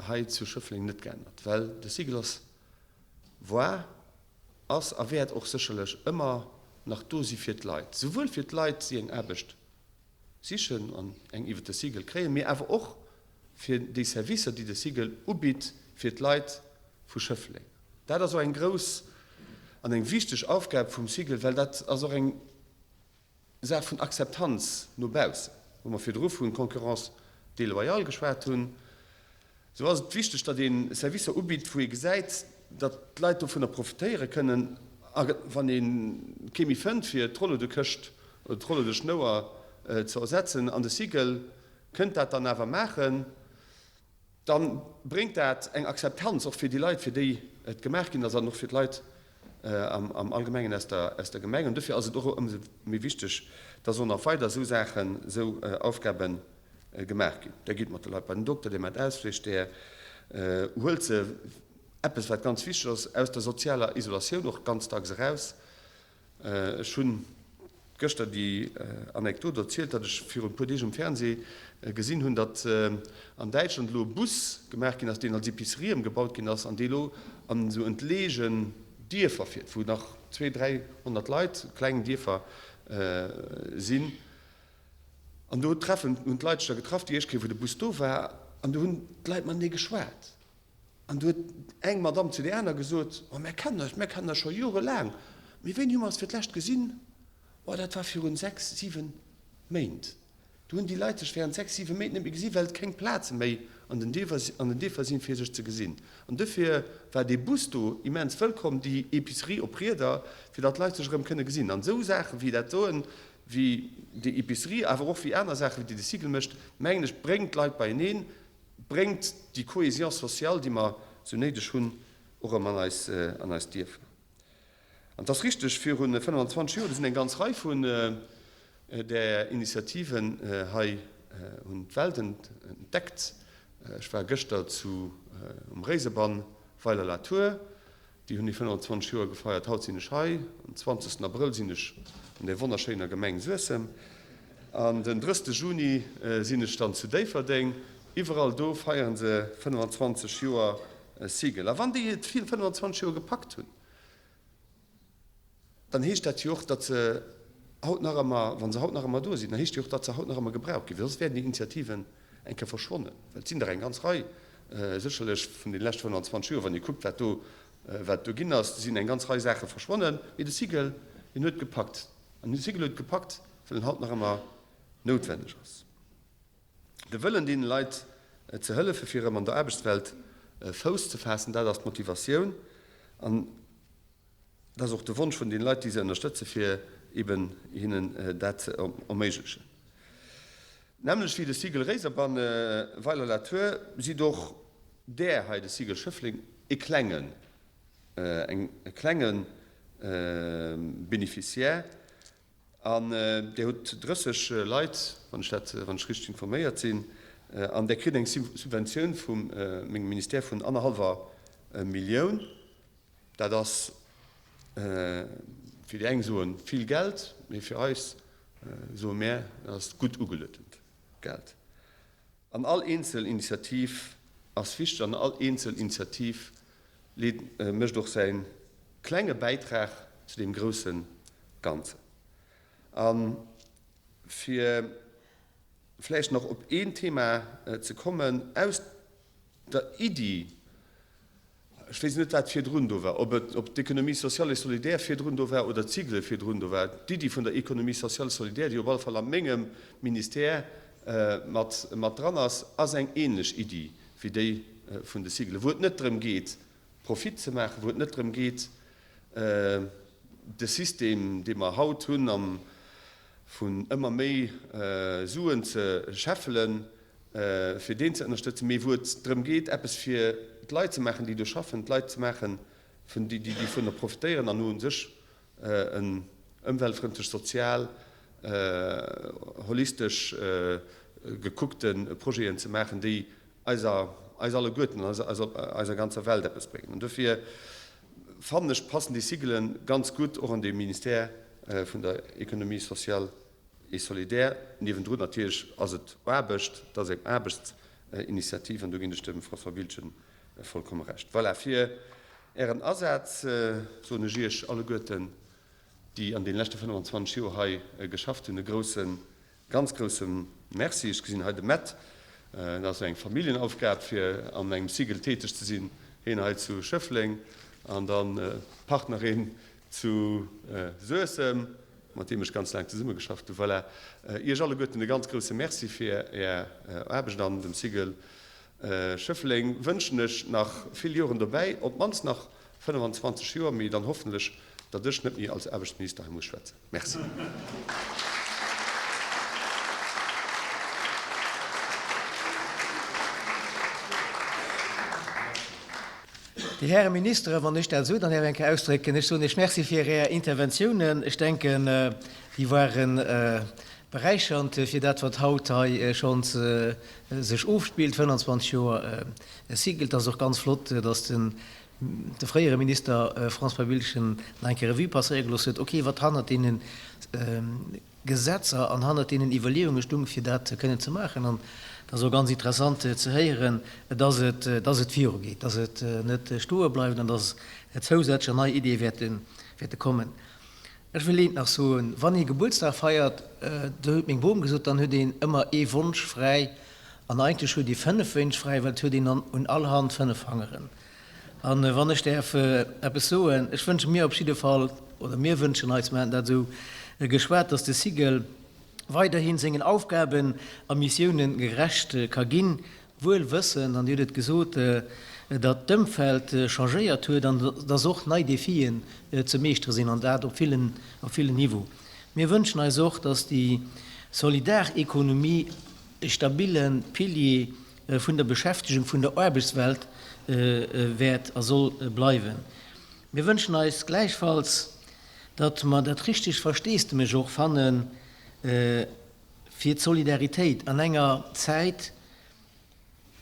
hei zu Schëffleng net geännert, well de Cigl ass war, ass a wäert och sécherlech ëmmer nach do si fir d'Leit, souwuel fir d'Leit, déi eng Aarbecht sichen an eng iwwer de Cigl kréien, mee awer och fir déi Servicer, déi de Cigl ubitt fir d'Leit vu Schëffleng. Dat ass och eng grouss an eng wichteg Aufgab vum Cigl, well dat ass och eng Saach vun Akzeptanz no baussen, wou mer virdru vu Concurrence déloyale geschwat hunn, esou ass et wichteg, datt ee Servicer ubitt, wou ee gesäit, datt d'Leit dovunner profitéiere kënnen. A wann ee kee méi fënnt, fir d'Rollodekëscht oder d'Rollodeschnouer ze ersetzen, an de Cycle kënnt dat dann awer maachen, Da bréngt dat eng Akzeptanz och fir déi Leit, fir déi et gemaach ginn ass, an och fir d'Leit am Allgemengen aus der Gemeng. An dofir ass et och ëmsou méi wichteg, dass och nach weider esou Saachen, esou Aufgabe gemaach ginn. Der gitt mat de Leit bei den Dokter, Dir maacht Ausflich, Der huelt se, eppes wat ganz wichteg ass, aus der sozialer Isolatioun och ganz dacks eraus. Ech hunn gëschter déi Anekdot erzielt, datt ech virun e puer Deeg um Fernseh gesinn hunn, datt an Däitschland elo e Bus gemaach ginn ass, deen als Epicerie ëmgebaut ginn ass an dee elo an esou entleegen Dierfer fiert, wou nach 200, 300 Leit, kleng Dierfer sinn. An do treffen, hunn d'Leit sech da getraff, déi éischt Kéier wou de Bus do war, an do hunn d'Leit matenee geschwat. An du huet eng Madamm zu där aner gesot, Oh, mär kennen eis, mär kennen eis scho jorelaang. Mee wéini hu mer eis fir d'lescht gesinn? Oh, dat war virun sechs, siwen Méint. Du hunn déi Leit sech während sechs, siwe Méint net méi gesinn, well et keng Plaze méi an den Dierfer, an den Dierfer sinn, fir sech ze gesinn. An dofir war dee Bus do immens wëllkomm, déi Epicerie op Rieder, fir datt d'Leit sech erëm kënne gesinn. An esou Saache wéi dat doen, wéi déi Epicerie, awer och wéi aner Saache, wéi déi de Cycle mécht, mengen ech, bréngt d'Leit beieneen, bréngt déi Cohésion sociale, déi mer esou néideg hunn, och erëm an eis, an eis Dierfer. An et ass richteg, viru 25 Joer, do sinn eng ganz Rei vun där Initiativen hei hunn d'Welt entdeckt. Ech war gëschter zu, um Réiserbann, Weiler-la-Tour. Déi hunn hir 25 Joer gefeiert. Haut sinn ech hei. Am 20 Abrëll sinn ech an där wonnerschéiner Gemeng Suessem. An den 30 Juni sinn ech dann zu Déifferdeng. Iwwerall do feiere se 25 Joer Sigel. A wann déi et 25 Joer gepackt hunn, dann heescht dat jo och, datt se haut nach ëmmer, wa se haut nach ëmmer do sinn, dann heescht jo och, datt se haut nach ëmmer gebraucht ginn, well soss wären déi Initiativen eng Kéier verschwonnen. Well et sinn der eng ganz Rei sécherlech vun deene leschte 25 Joer, wann ee kuckt, wat do, wat do ginn ass, sinn eng ganz Rei Saache verschwonnen. Mee de Cycle, deen huet gepackt. An de Cycle huet gepackt, well en haut nach ëmmer noutwenneg ass. De Wëllen, deene Leit ze hëllefen, fir erëm an der Aarbechtswelt Fouss ze faassen, dat ass d'Motivatioun. An Dat ass och de Wonsch vun den Leit, déi se ënnerstëtzen, fir eben hinnen dat ze erméiglechen. D'nämmlecht wéi de Cycle Réiserbann Weiler-la-Tour sidd och där hei, de Cycle Schëffleng, e klengen, e klenge Bénéficiaire. An Dir hutt 30 Leit, wann ech dat, wann ech richteg informéiert sinn, an Der kritt eng Subventioun vu mengem Ministère vun annerhallwer Millioun. Dat ass, fir déi eng soen, vill Geld, mee fir eis soe mär, dat ass gutt ugeluetent Geld. An all eenzel Initiativ ass wichteg an all eenzel Initiativ leet, mécht och säi klenge Bäitrag zu deem grousse Ganzen. A fir vläicht nach op een Thema ze kommen, aus der Iddi, Ech weess net, wat virdrun do war, ob et, ob d'Économie sociale et solidaire virdrun do war oder d'Sigle virdrun do war. D'Iddi vun der Économie sociale et solidaire, déi op alle Fall a mengem Ministère mat, mat dran ass, ass eng ähnlech Iddi wéi déi vun de Siglen, wou et net drëm geet, Profit ze maachen, wou et net drëm geet, de System, dee mer haut hunn, am, vun ëmmer méi Suen ze scheffelen, fir deen ze ënnerstëtzen, mee wou et drëm geet, eppes fir d'Leit ze maachen, déi do schaffen, d'Leit ze maachen, vun déi, déi dovunner profitéieren an u sech en ëmweltfrëndlech, sozial, holistesch gekuckte Projeten ze maachen, déi eiser, eis alleguerten an eiser ganzer Welt eppes bréngen. An dofir fannen ech, passen déi Sigelen ganz gutt och an dee Ministère vun der Économie sociale Et solidaire. Niewendrun natierlech ass et Aarbecht, et ass eng Aarbechtsinitiativ an do ginn ech dem François Biltgen vollkomme Recht. Voilà, fir Ären Asaz soen ech Iech alleguerten, déi an deene leschte 25 Joer hei geschafft hunn, e groussen, ganz grousse Merci. Ech gesinn hei de Mett, et ass eng Familljenaufgab fir an engem Sigel täteg ze sinn, hien hei zu Schëffleng an dann d'Partnerin zu Suessem, mat deem ech ganz laang zesummegeschafft hunn. Voilà, Iech alleguerten e ganz grousse Merci fir Är Aarbecht an dem Sigel Schëffleng wënschen ech nach vill Joren dobäi, op d'mannst nach 25 Joer, mee dann hoffentlech, datt ech net méi als Aarbechtsminister hei muss schwätzen. Merci. Dir Häre Ministere, wann ech dat esou dann nach eng Kéier ausdrécken, ech soen Iech Merci fir Är Interventiounen. Ech denken, déi ware beräichernd fir dat, wat haut hei schonns sech ofspillt, 25 Joer Cycle. Et ass och ganz flott, datt de fréiere Minister François Biltgen nach eng Kéier Revue passéiere gelooss huet, okay, wat hannert deene Gesetzer an hannert deenen Iwwerleeunge stung, fir dat kënnen ze maachen. An et ass och ganz interessant ze héieren, dass et, dass et virugeet, dass et net stoe bleift an dass zousätzlech an nei Ideeë wäerte, wäerte kommen. Ech wëll eent nach soen, Wann ee Gebuertsdag feiert, do huet meng Bom gesot, dann huet een ëmmer ee Wonsch fräi. An eigentlech huet ee fënnef Wénsch fräi, well et huet een an un all Hand fënnef Fangeren. An wann ech däerf eppes soen, ech wënsche mir op jidde Fall, oder mir wënschen eis, mir haten dat esou geschwat, dass de Sigel weiderhi sengen Aufgaben a Missiounen gerecht ka ginn, wuel wëssend, an Dir hutt et gesot, datt d'Ëmfeld changéiert huet an dass och nei Defien ze meeschtere sinn, an dat op villen, op villen Niveau. Mir wënschen eis och, dass déi Solidarekonomie e stabille Pilier vun der Beschäftegung vun der Aarbechtswelt wäert a soll bleiwen. Mir wënschen eis gläichfalls, datt mer dat richtegt Versteesdemech och fanne fir d'Solidaritéit an enger Zäit,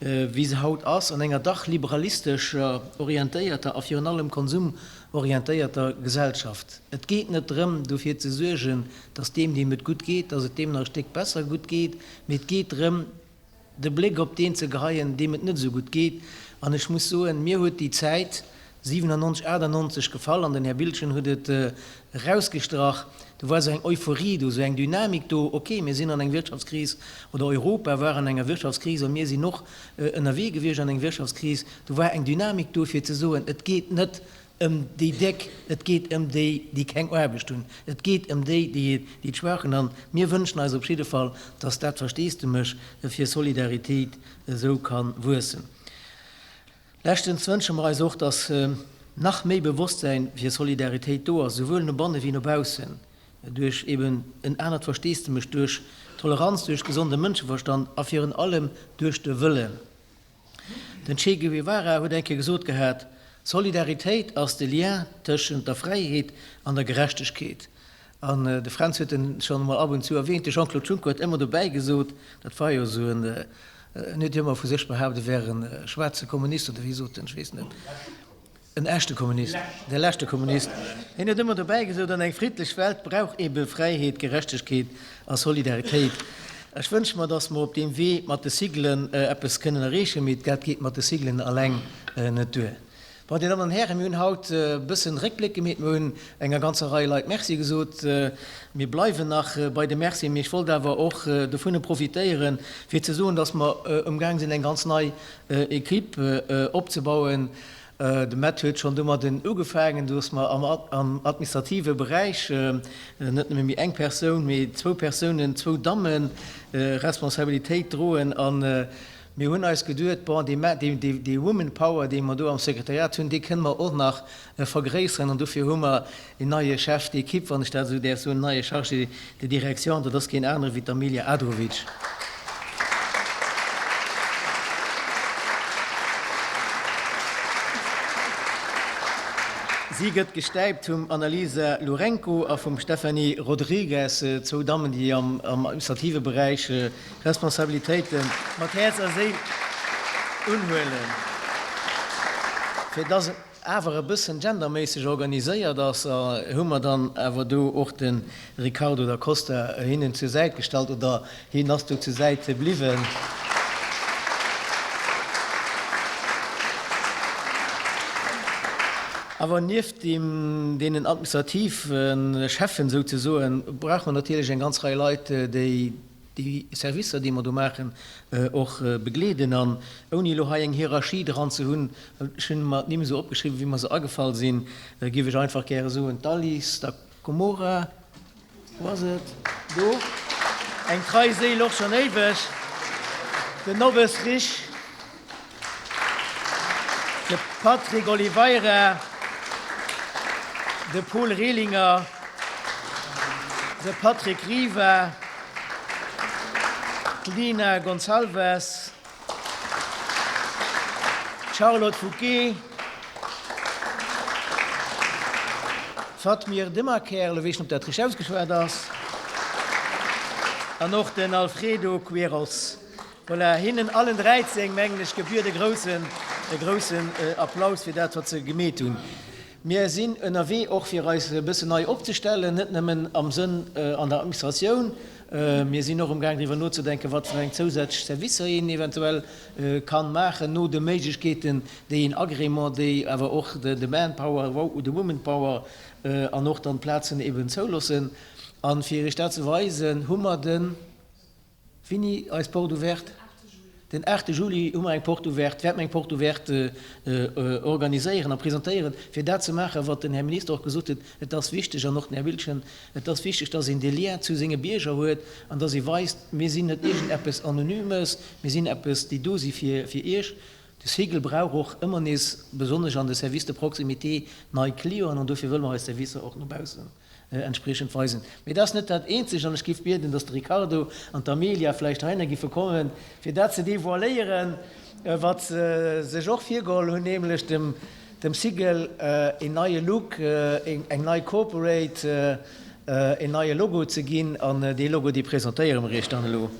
wéi se haut ass, an enger dach liberalistesch orientéierter a virun allem konsumorientéierter Gesellschaft. Et geet net drëm, dofir ze suergen, datt deem, deem et gutt geet, datt et deem nach e Stéck besser gutt geet, mee et geet drëm, de Bléck op deen ze geheien, deem et net esou gutt geet. An ech muss soen, mir huet déi Zäit 97, 98 gefall, an den Här Biltgen huet et erausgestrach, do war esou eng Euphorie do, esou eng Dynamik do, ok, mir sinn an eng Wirtschaftskris, oder Europa war an enger Wirtschaftskris a mir sinn och ënnerwee gewiescht an eng Wirtschaftskris, do war eng Dynamik do fir ze soen, et geet net ëm déi Déck, et geet ëm déi, déi keng Aarbecht hunn, et geet ëm déi, déi et schwach hunn. A mir wënschen eis op jidde Fall, dass dat Versteesdemech fir Solidaritéit esou ka wuessen. Leschtens wënsche mer eis och, dass nach méi Bewosstsäin fir Solidaritéit do ass, esouwuel no banne wéi no baussen, duerch eben en anert Versteesdemech, duerch Toleranz, duerch gesonde Mënscheverstand a virun allem duerch de Wëllen. Den Che Guevara huet eng Kéier gesot gehat, Solidaritéit ass de Lien tëschent der Fräiheet an der Gerechtegkeet. An de Fränz huet en schonn emol ab und zu erwähnt, de Jean-Claude Juncker huet ëmmer dobäi gesot, dat war jo esou en, en huet jo ëmmer vu sech behaapt, e wär e schwaarze Kommunist, oder wéi sot en, ech weess net, en echte Kommunist, de leschte Kommunist. Hien huet ëmmer dobäi gesot, an eng friddlech Welt brauch ebe Fräiheet, Gerechtegkeet a Solidaritéit. Ech wënsche mer, datt mer op deem Wee mat de Sigelen eppes kënnen erreechen, mee dat geet mat de Sigelen alleng net duer. Bon, Dir Dammen an Hären, mir hunn haut e bëssen Réckbléck gemeet. Mir hunn enger ganzer Rei Leit Merci gesot. Mir bleiwen nach bei de Mercien, mee ech wollt awer och dovunner profitéieren, fir ze soen, dass mer umgaang sinn, eng ganz nei Equipe opzebauen. De Matt huet schonn domadden ugefaangen, dass mer am administrative Beräich net nëmme méi eng Persoun, mee zwou Persounen, zwou Damme Responsabilitéit droen. Mir hunn eis geduet, bon, dee Woman Power, dee mer do am Sekretariat hunn, dee kënne mer och nach vergréisseren. An dofir hu mer een neie Chef d'équipe, wann ech dat esou däerf soen, en neie Chargé de direction, dat ass keen anere wéi d'Amelia Adrovic. Si gëtt gestäipt vum Annalisa Lourenco a vum Stephanie Rodrigues, zwou Dammen, déi am administrative Beräich Responsabilitéite mat Häerz a Séil unhuelen. Fir dass et awer e bëssen genderméisseg organiséiert ass, hu mer dann awer do och de Ricardo da Costa hinnen zur Säit gestallt, oder hien ass do zur Säit bliwwen. Awer nieft deenen administrative Cheffen souzesoen, brauche mer natierlech eng ganz Rei Leit, déi déi Servicer, déi mer do maachen, och begleeden. An ouni elo hei eng Hierarchie dran ze hunn, well ech hunn mer d'Nimm esou opgeschriwwen, wéi mer se agefall sinn, géif ech einfach gäre soen, d'Alice da Comora, wou ass et? Do, eng trei Séil och schonn éiweg, den Nobbes Risch, de Patrick Oliveira, de Paul Rehlinger, de Patrick Riva, d'Lina Gonçalves, d'Charlotte Fouquet, d'Fatmir Demaker, elo weess ech net, ob dat richteg ausgeschwat ass, an och den Alfredo Queiroz. Voilà, hinnen allen 13, mengen ech, gebührt e groussen, e groussen Applaus fir dat, wat se gemeet hunn. Mir sinn ënnerwee och fir eis e bëssen nei opzestellen, net nëmmen am Sënn an der Administratioun. Mir sinn och amgaang driwwer nozedenken, wat fir eng zousätzlech Servicer een eventuell kann maachen, no de Méiglechkeeten, déi een Agrément, déi awer och de Manpower, de Womanpower an och dann d'Plazen eben zouloossen. A fir Iech dat ze weisen, hu mer de. Wéini eis Porte ouverte? Den 8 Juli hu mer eng Porte ouverte, wäerte mer eng Porte ouverte organiséieren a presentéieren, fir dat ze maachen, wat den Här Minister och gesot huet, Et ass wichteg, an och den Här Biltgen, et ass wichteg, dass een dee Lien zu senge Bierger huet an dass ee weist, mir sinn net iergendeppes Anonymes, mir sinn eppes, déi do si fir Iech. De Cycle brauch och ëmmer nees, besonnesch an de Services de proximité, nei Clienten an dofir wëlle mer eis Servicer och no baussen entspriechend weisen. Mee dat ass net dat eenzegt an ech géif bieden, dass de Ricardo an d'Amelia vläicht heihinner giffe kommen, fir dat ze devoiléieren, wat se sech och virgeholl hunn, nämlech dem dem Sigel een neie Look, eng nei Corporate, een neie Logo ze ginn. An dee Logo, dee presentéiere mer Iech dann elo.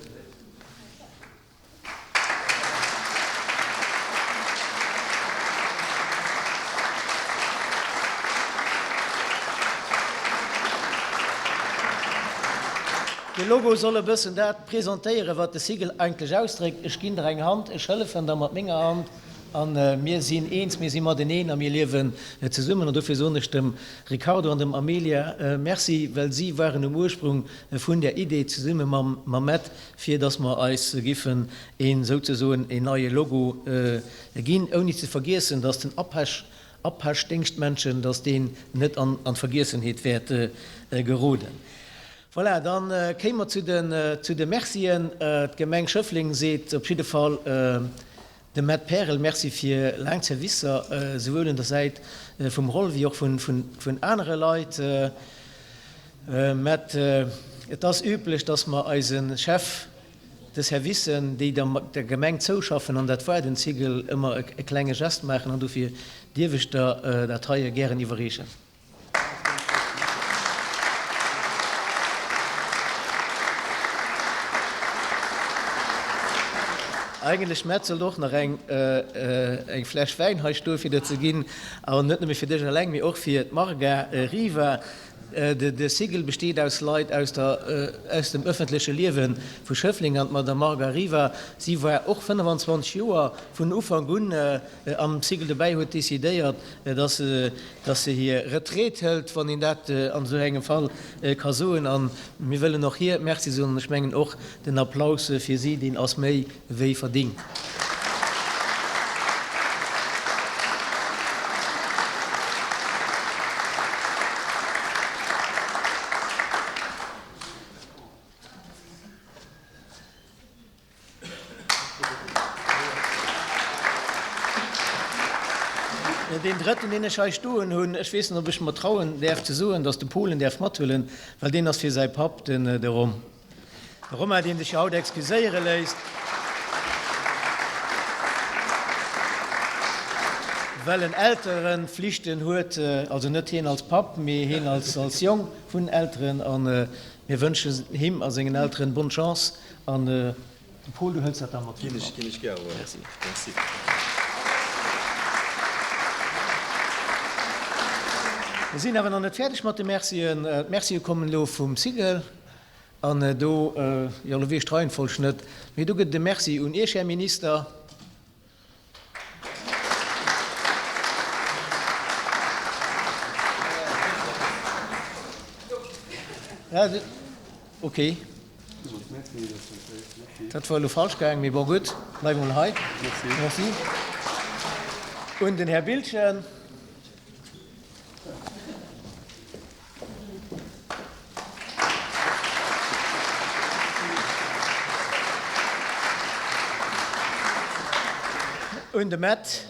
De Logo soll e bëssen dat presentéieren, wat de Sigel eigentlech ausdréckt, Ech ginn der eng Hand, ech hëllefen der mat menger Hand a mir sinn eens, mir si mateneen a mir liewen zesummen. An dofir soen ech dem Ricardo an dem Amelia Merci, well si waren um Ursprung vun där Idee zesumme mam Matt, fir dass mer eis giffen een souzesoen een neie Logo ginn, ouni ze vergiessen, dass den Apesch, Apesch-Déngschtmännchen, dass deen net an d'Vergiessenheet wäert geroden. Voilà, da kéime mer zu den, zu de Mercien. D'Gemeng Schëffleng seet op jidde Fall dem Matt Perel Merci fir laang Zerwisser, souwuel un der Säit vum Roll wéi och vun anere Leit. Mä et ass üblech, dass mer eise Chef de Servicen, déi der Gemeng zouschaffen, an dat war den Cigl, ëmmer e klenge Gest maachen. An dofir dierf ech der dat heie gären iwwerreechen. Eigentlech, Mätt, sollt och nach eng eng Fläsch Wäin hei stoe fir der ze ginn, an net nëmme fir dech eleng, mee och fir d'Marga Riva. De Sigel besteet aus Leit aus der aus dem ëffentleche Liewe vu Schëffleng an d'Madame Marga Riva, si war och 25 Joer vun Ufank un am Sigel dobäi, huet decidéiert, dass se dass se hir Retraite hëlt, wann een dat an esou engem Fall ka soen. A mir wëllen och hir Merci soen an ech mengen och den Applaus fir si, deen ass méi wéi verdingt. Deen drëtten, deen ech hei stoen hunn, ech weess net, ob ech mer trauen däerf ze soen, datt de Paul en däerf mathuelen, well deen ass fir säi Papp, den de Rom. De Romain, deen sech jo haut excuséiere léisst, well en Elterenflichten huet, also net hien als Papp, mee hien als Jong vun Elteren, a mir wënschen him a sengen Elteren bonne Chance. An de Paul, du hëls dat da mat him mat. Ginn ech gär erëm. Merci. Merci. Mir sinn awer nach net fäerdeg mat de Mercien. D'Mercie kommen elo vum Sigel. An do, jo, elo weess ech d'Reihenfolg net, mee do gëtt et e Merci un Iech, Här Minister. Ok, dat war elo falsch gaang, mee bon, gutt, bleiwe mol hei. Merci. Un den Här Biltgen. Un de Matt.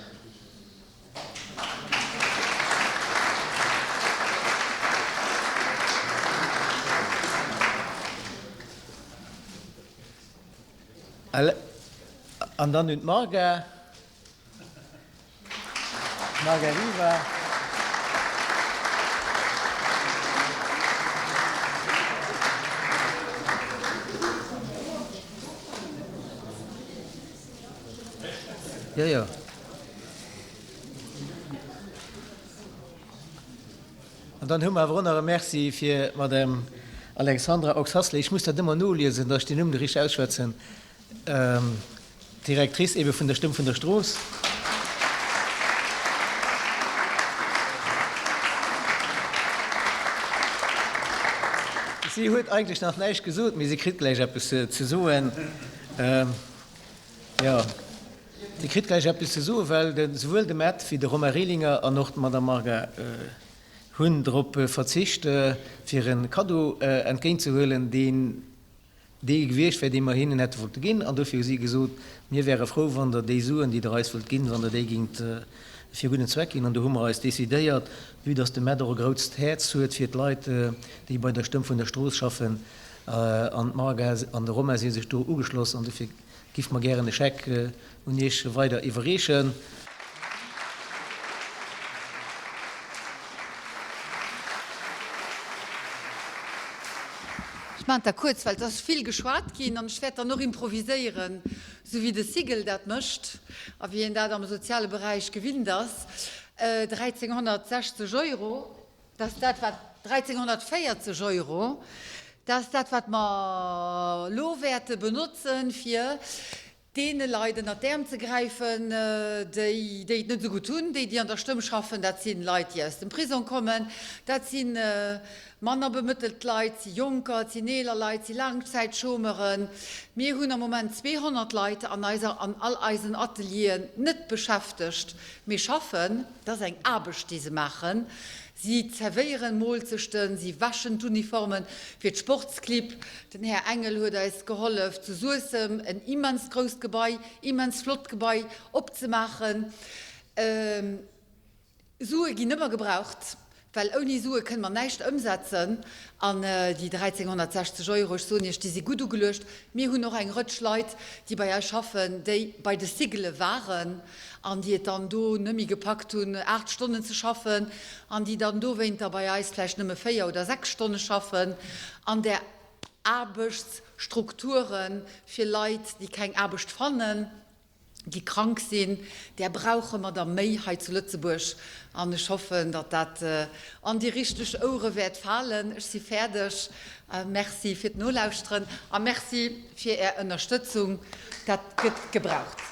An dann un d'Marga. Marga Riva. Jo, jo. An dann hu mer awer och nach e Merci fir d'Madame Alexandra Oxasley. Ech muss dat ëmmer noliesen, datt ech den Numm richteg ausschwätzen. D'Directrice ebe vun der Stëmm vun der Strooss. Si huet eigentlech nach näischt gesot, mee si kritt gläich eppes ze soen. Jo, si kritt gläich eppes ze soen, well souwuel de Matt wéi de Romain Rehlinger an och d'Madame Marga hunn drop verzicht, fir e Kaddo entgéintzehuelen, deen dee gewiescht wär, dee mer hinnen hätte wollte ginn. An dofir hu si gesot, Mir wäre frou, wann Der déi Suen, déi Der eis wëllt ginn, wann Der déi géingt fir gudden Zweck ginn. An do hu mer eis decidéiert, vue dass de Matt och e grousst Häerz huet fir d'Leit, déi bei der Stëmm vun der Strooss schaffen, an d'Marga an de Romain si sech do ugeschloss, an dofir Giff mer gären e Scheck un Iech weider iwwerreechen. Ech maachen et da kuerz, well et ass vill geschwat ginn an ech wäert dann och improviséieren, esou wéi de Sigel dat mécht a wéi een dat am soziale Beräich gewinnt ass. 1.360 Euro. Dat ass dat, wat, 1.340 Euro, dat ass dat, wat mer elo wäerte benotzen, fir deene Leit ënnert d'Äerm ze gräifen, déi, déi et net esou gutt hunn, déi, déi an der Stëmm schaffen. Dat si Leit, déi aus dem Prisong kommen, dat si manner bemëttelt Leit, si Jonker, et sinn eeler Leit, si Laangzäitchômeuren. Mir hunn am Moment 200 Leit an eiser, an all eisen Atelieren net beschäftegt, mee schaffen. Dat ass eng Aarbecht, déi se maachen. Si zerwéieren Moolzechten, si wäschen d'Uniformen fir d'Sportsclibb. Den Här Engel huet eis gehollef, zu Suessem en immens grousst Gebai, immens flott Gebai opzemaachen. Sue ginn ëmmer gebraucht. Well ouni Sue kënne mer näischt ëmsetzen. An déi 1.360 Euro, ech soen Iech, déi si gutt ugeluecht. Mir hunn och eng Rëtsch Leit, déi bei eis schaffen, déi bei de Sigele waren an déi et dann do nëmme gepackt hunn, 8 Stonnen ze schaffen an déi dann dowéinter bei eis vläicht nëmme 4 oder 6 Stonne schaffen. An där. Aarbechtsstrukture fir Leit, déi keng Aarbecht fannen, déi krank sinn, där brauche mer der méi hei zu Lëtzebuerg. An ech hoffen, datt dat an déi richteg Ouere wäert falen. Ech si fäerdeg. Merci fir d'Nolauschteren a Merci fir Är Ënnerstëtzung. Dat gëtt gebraucht.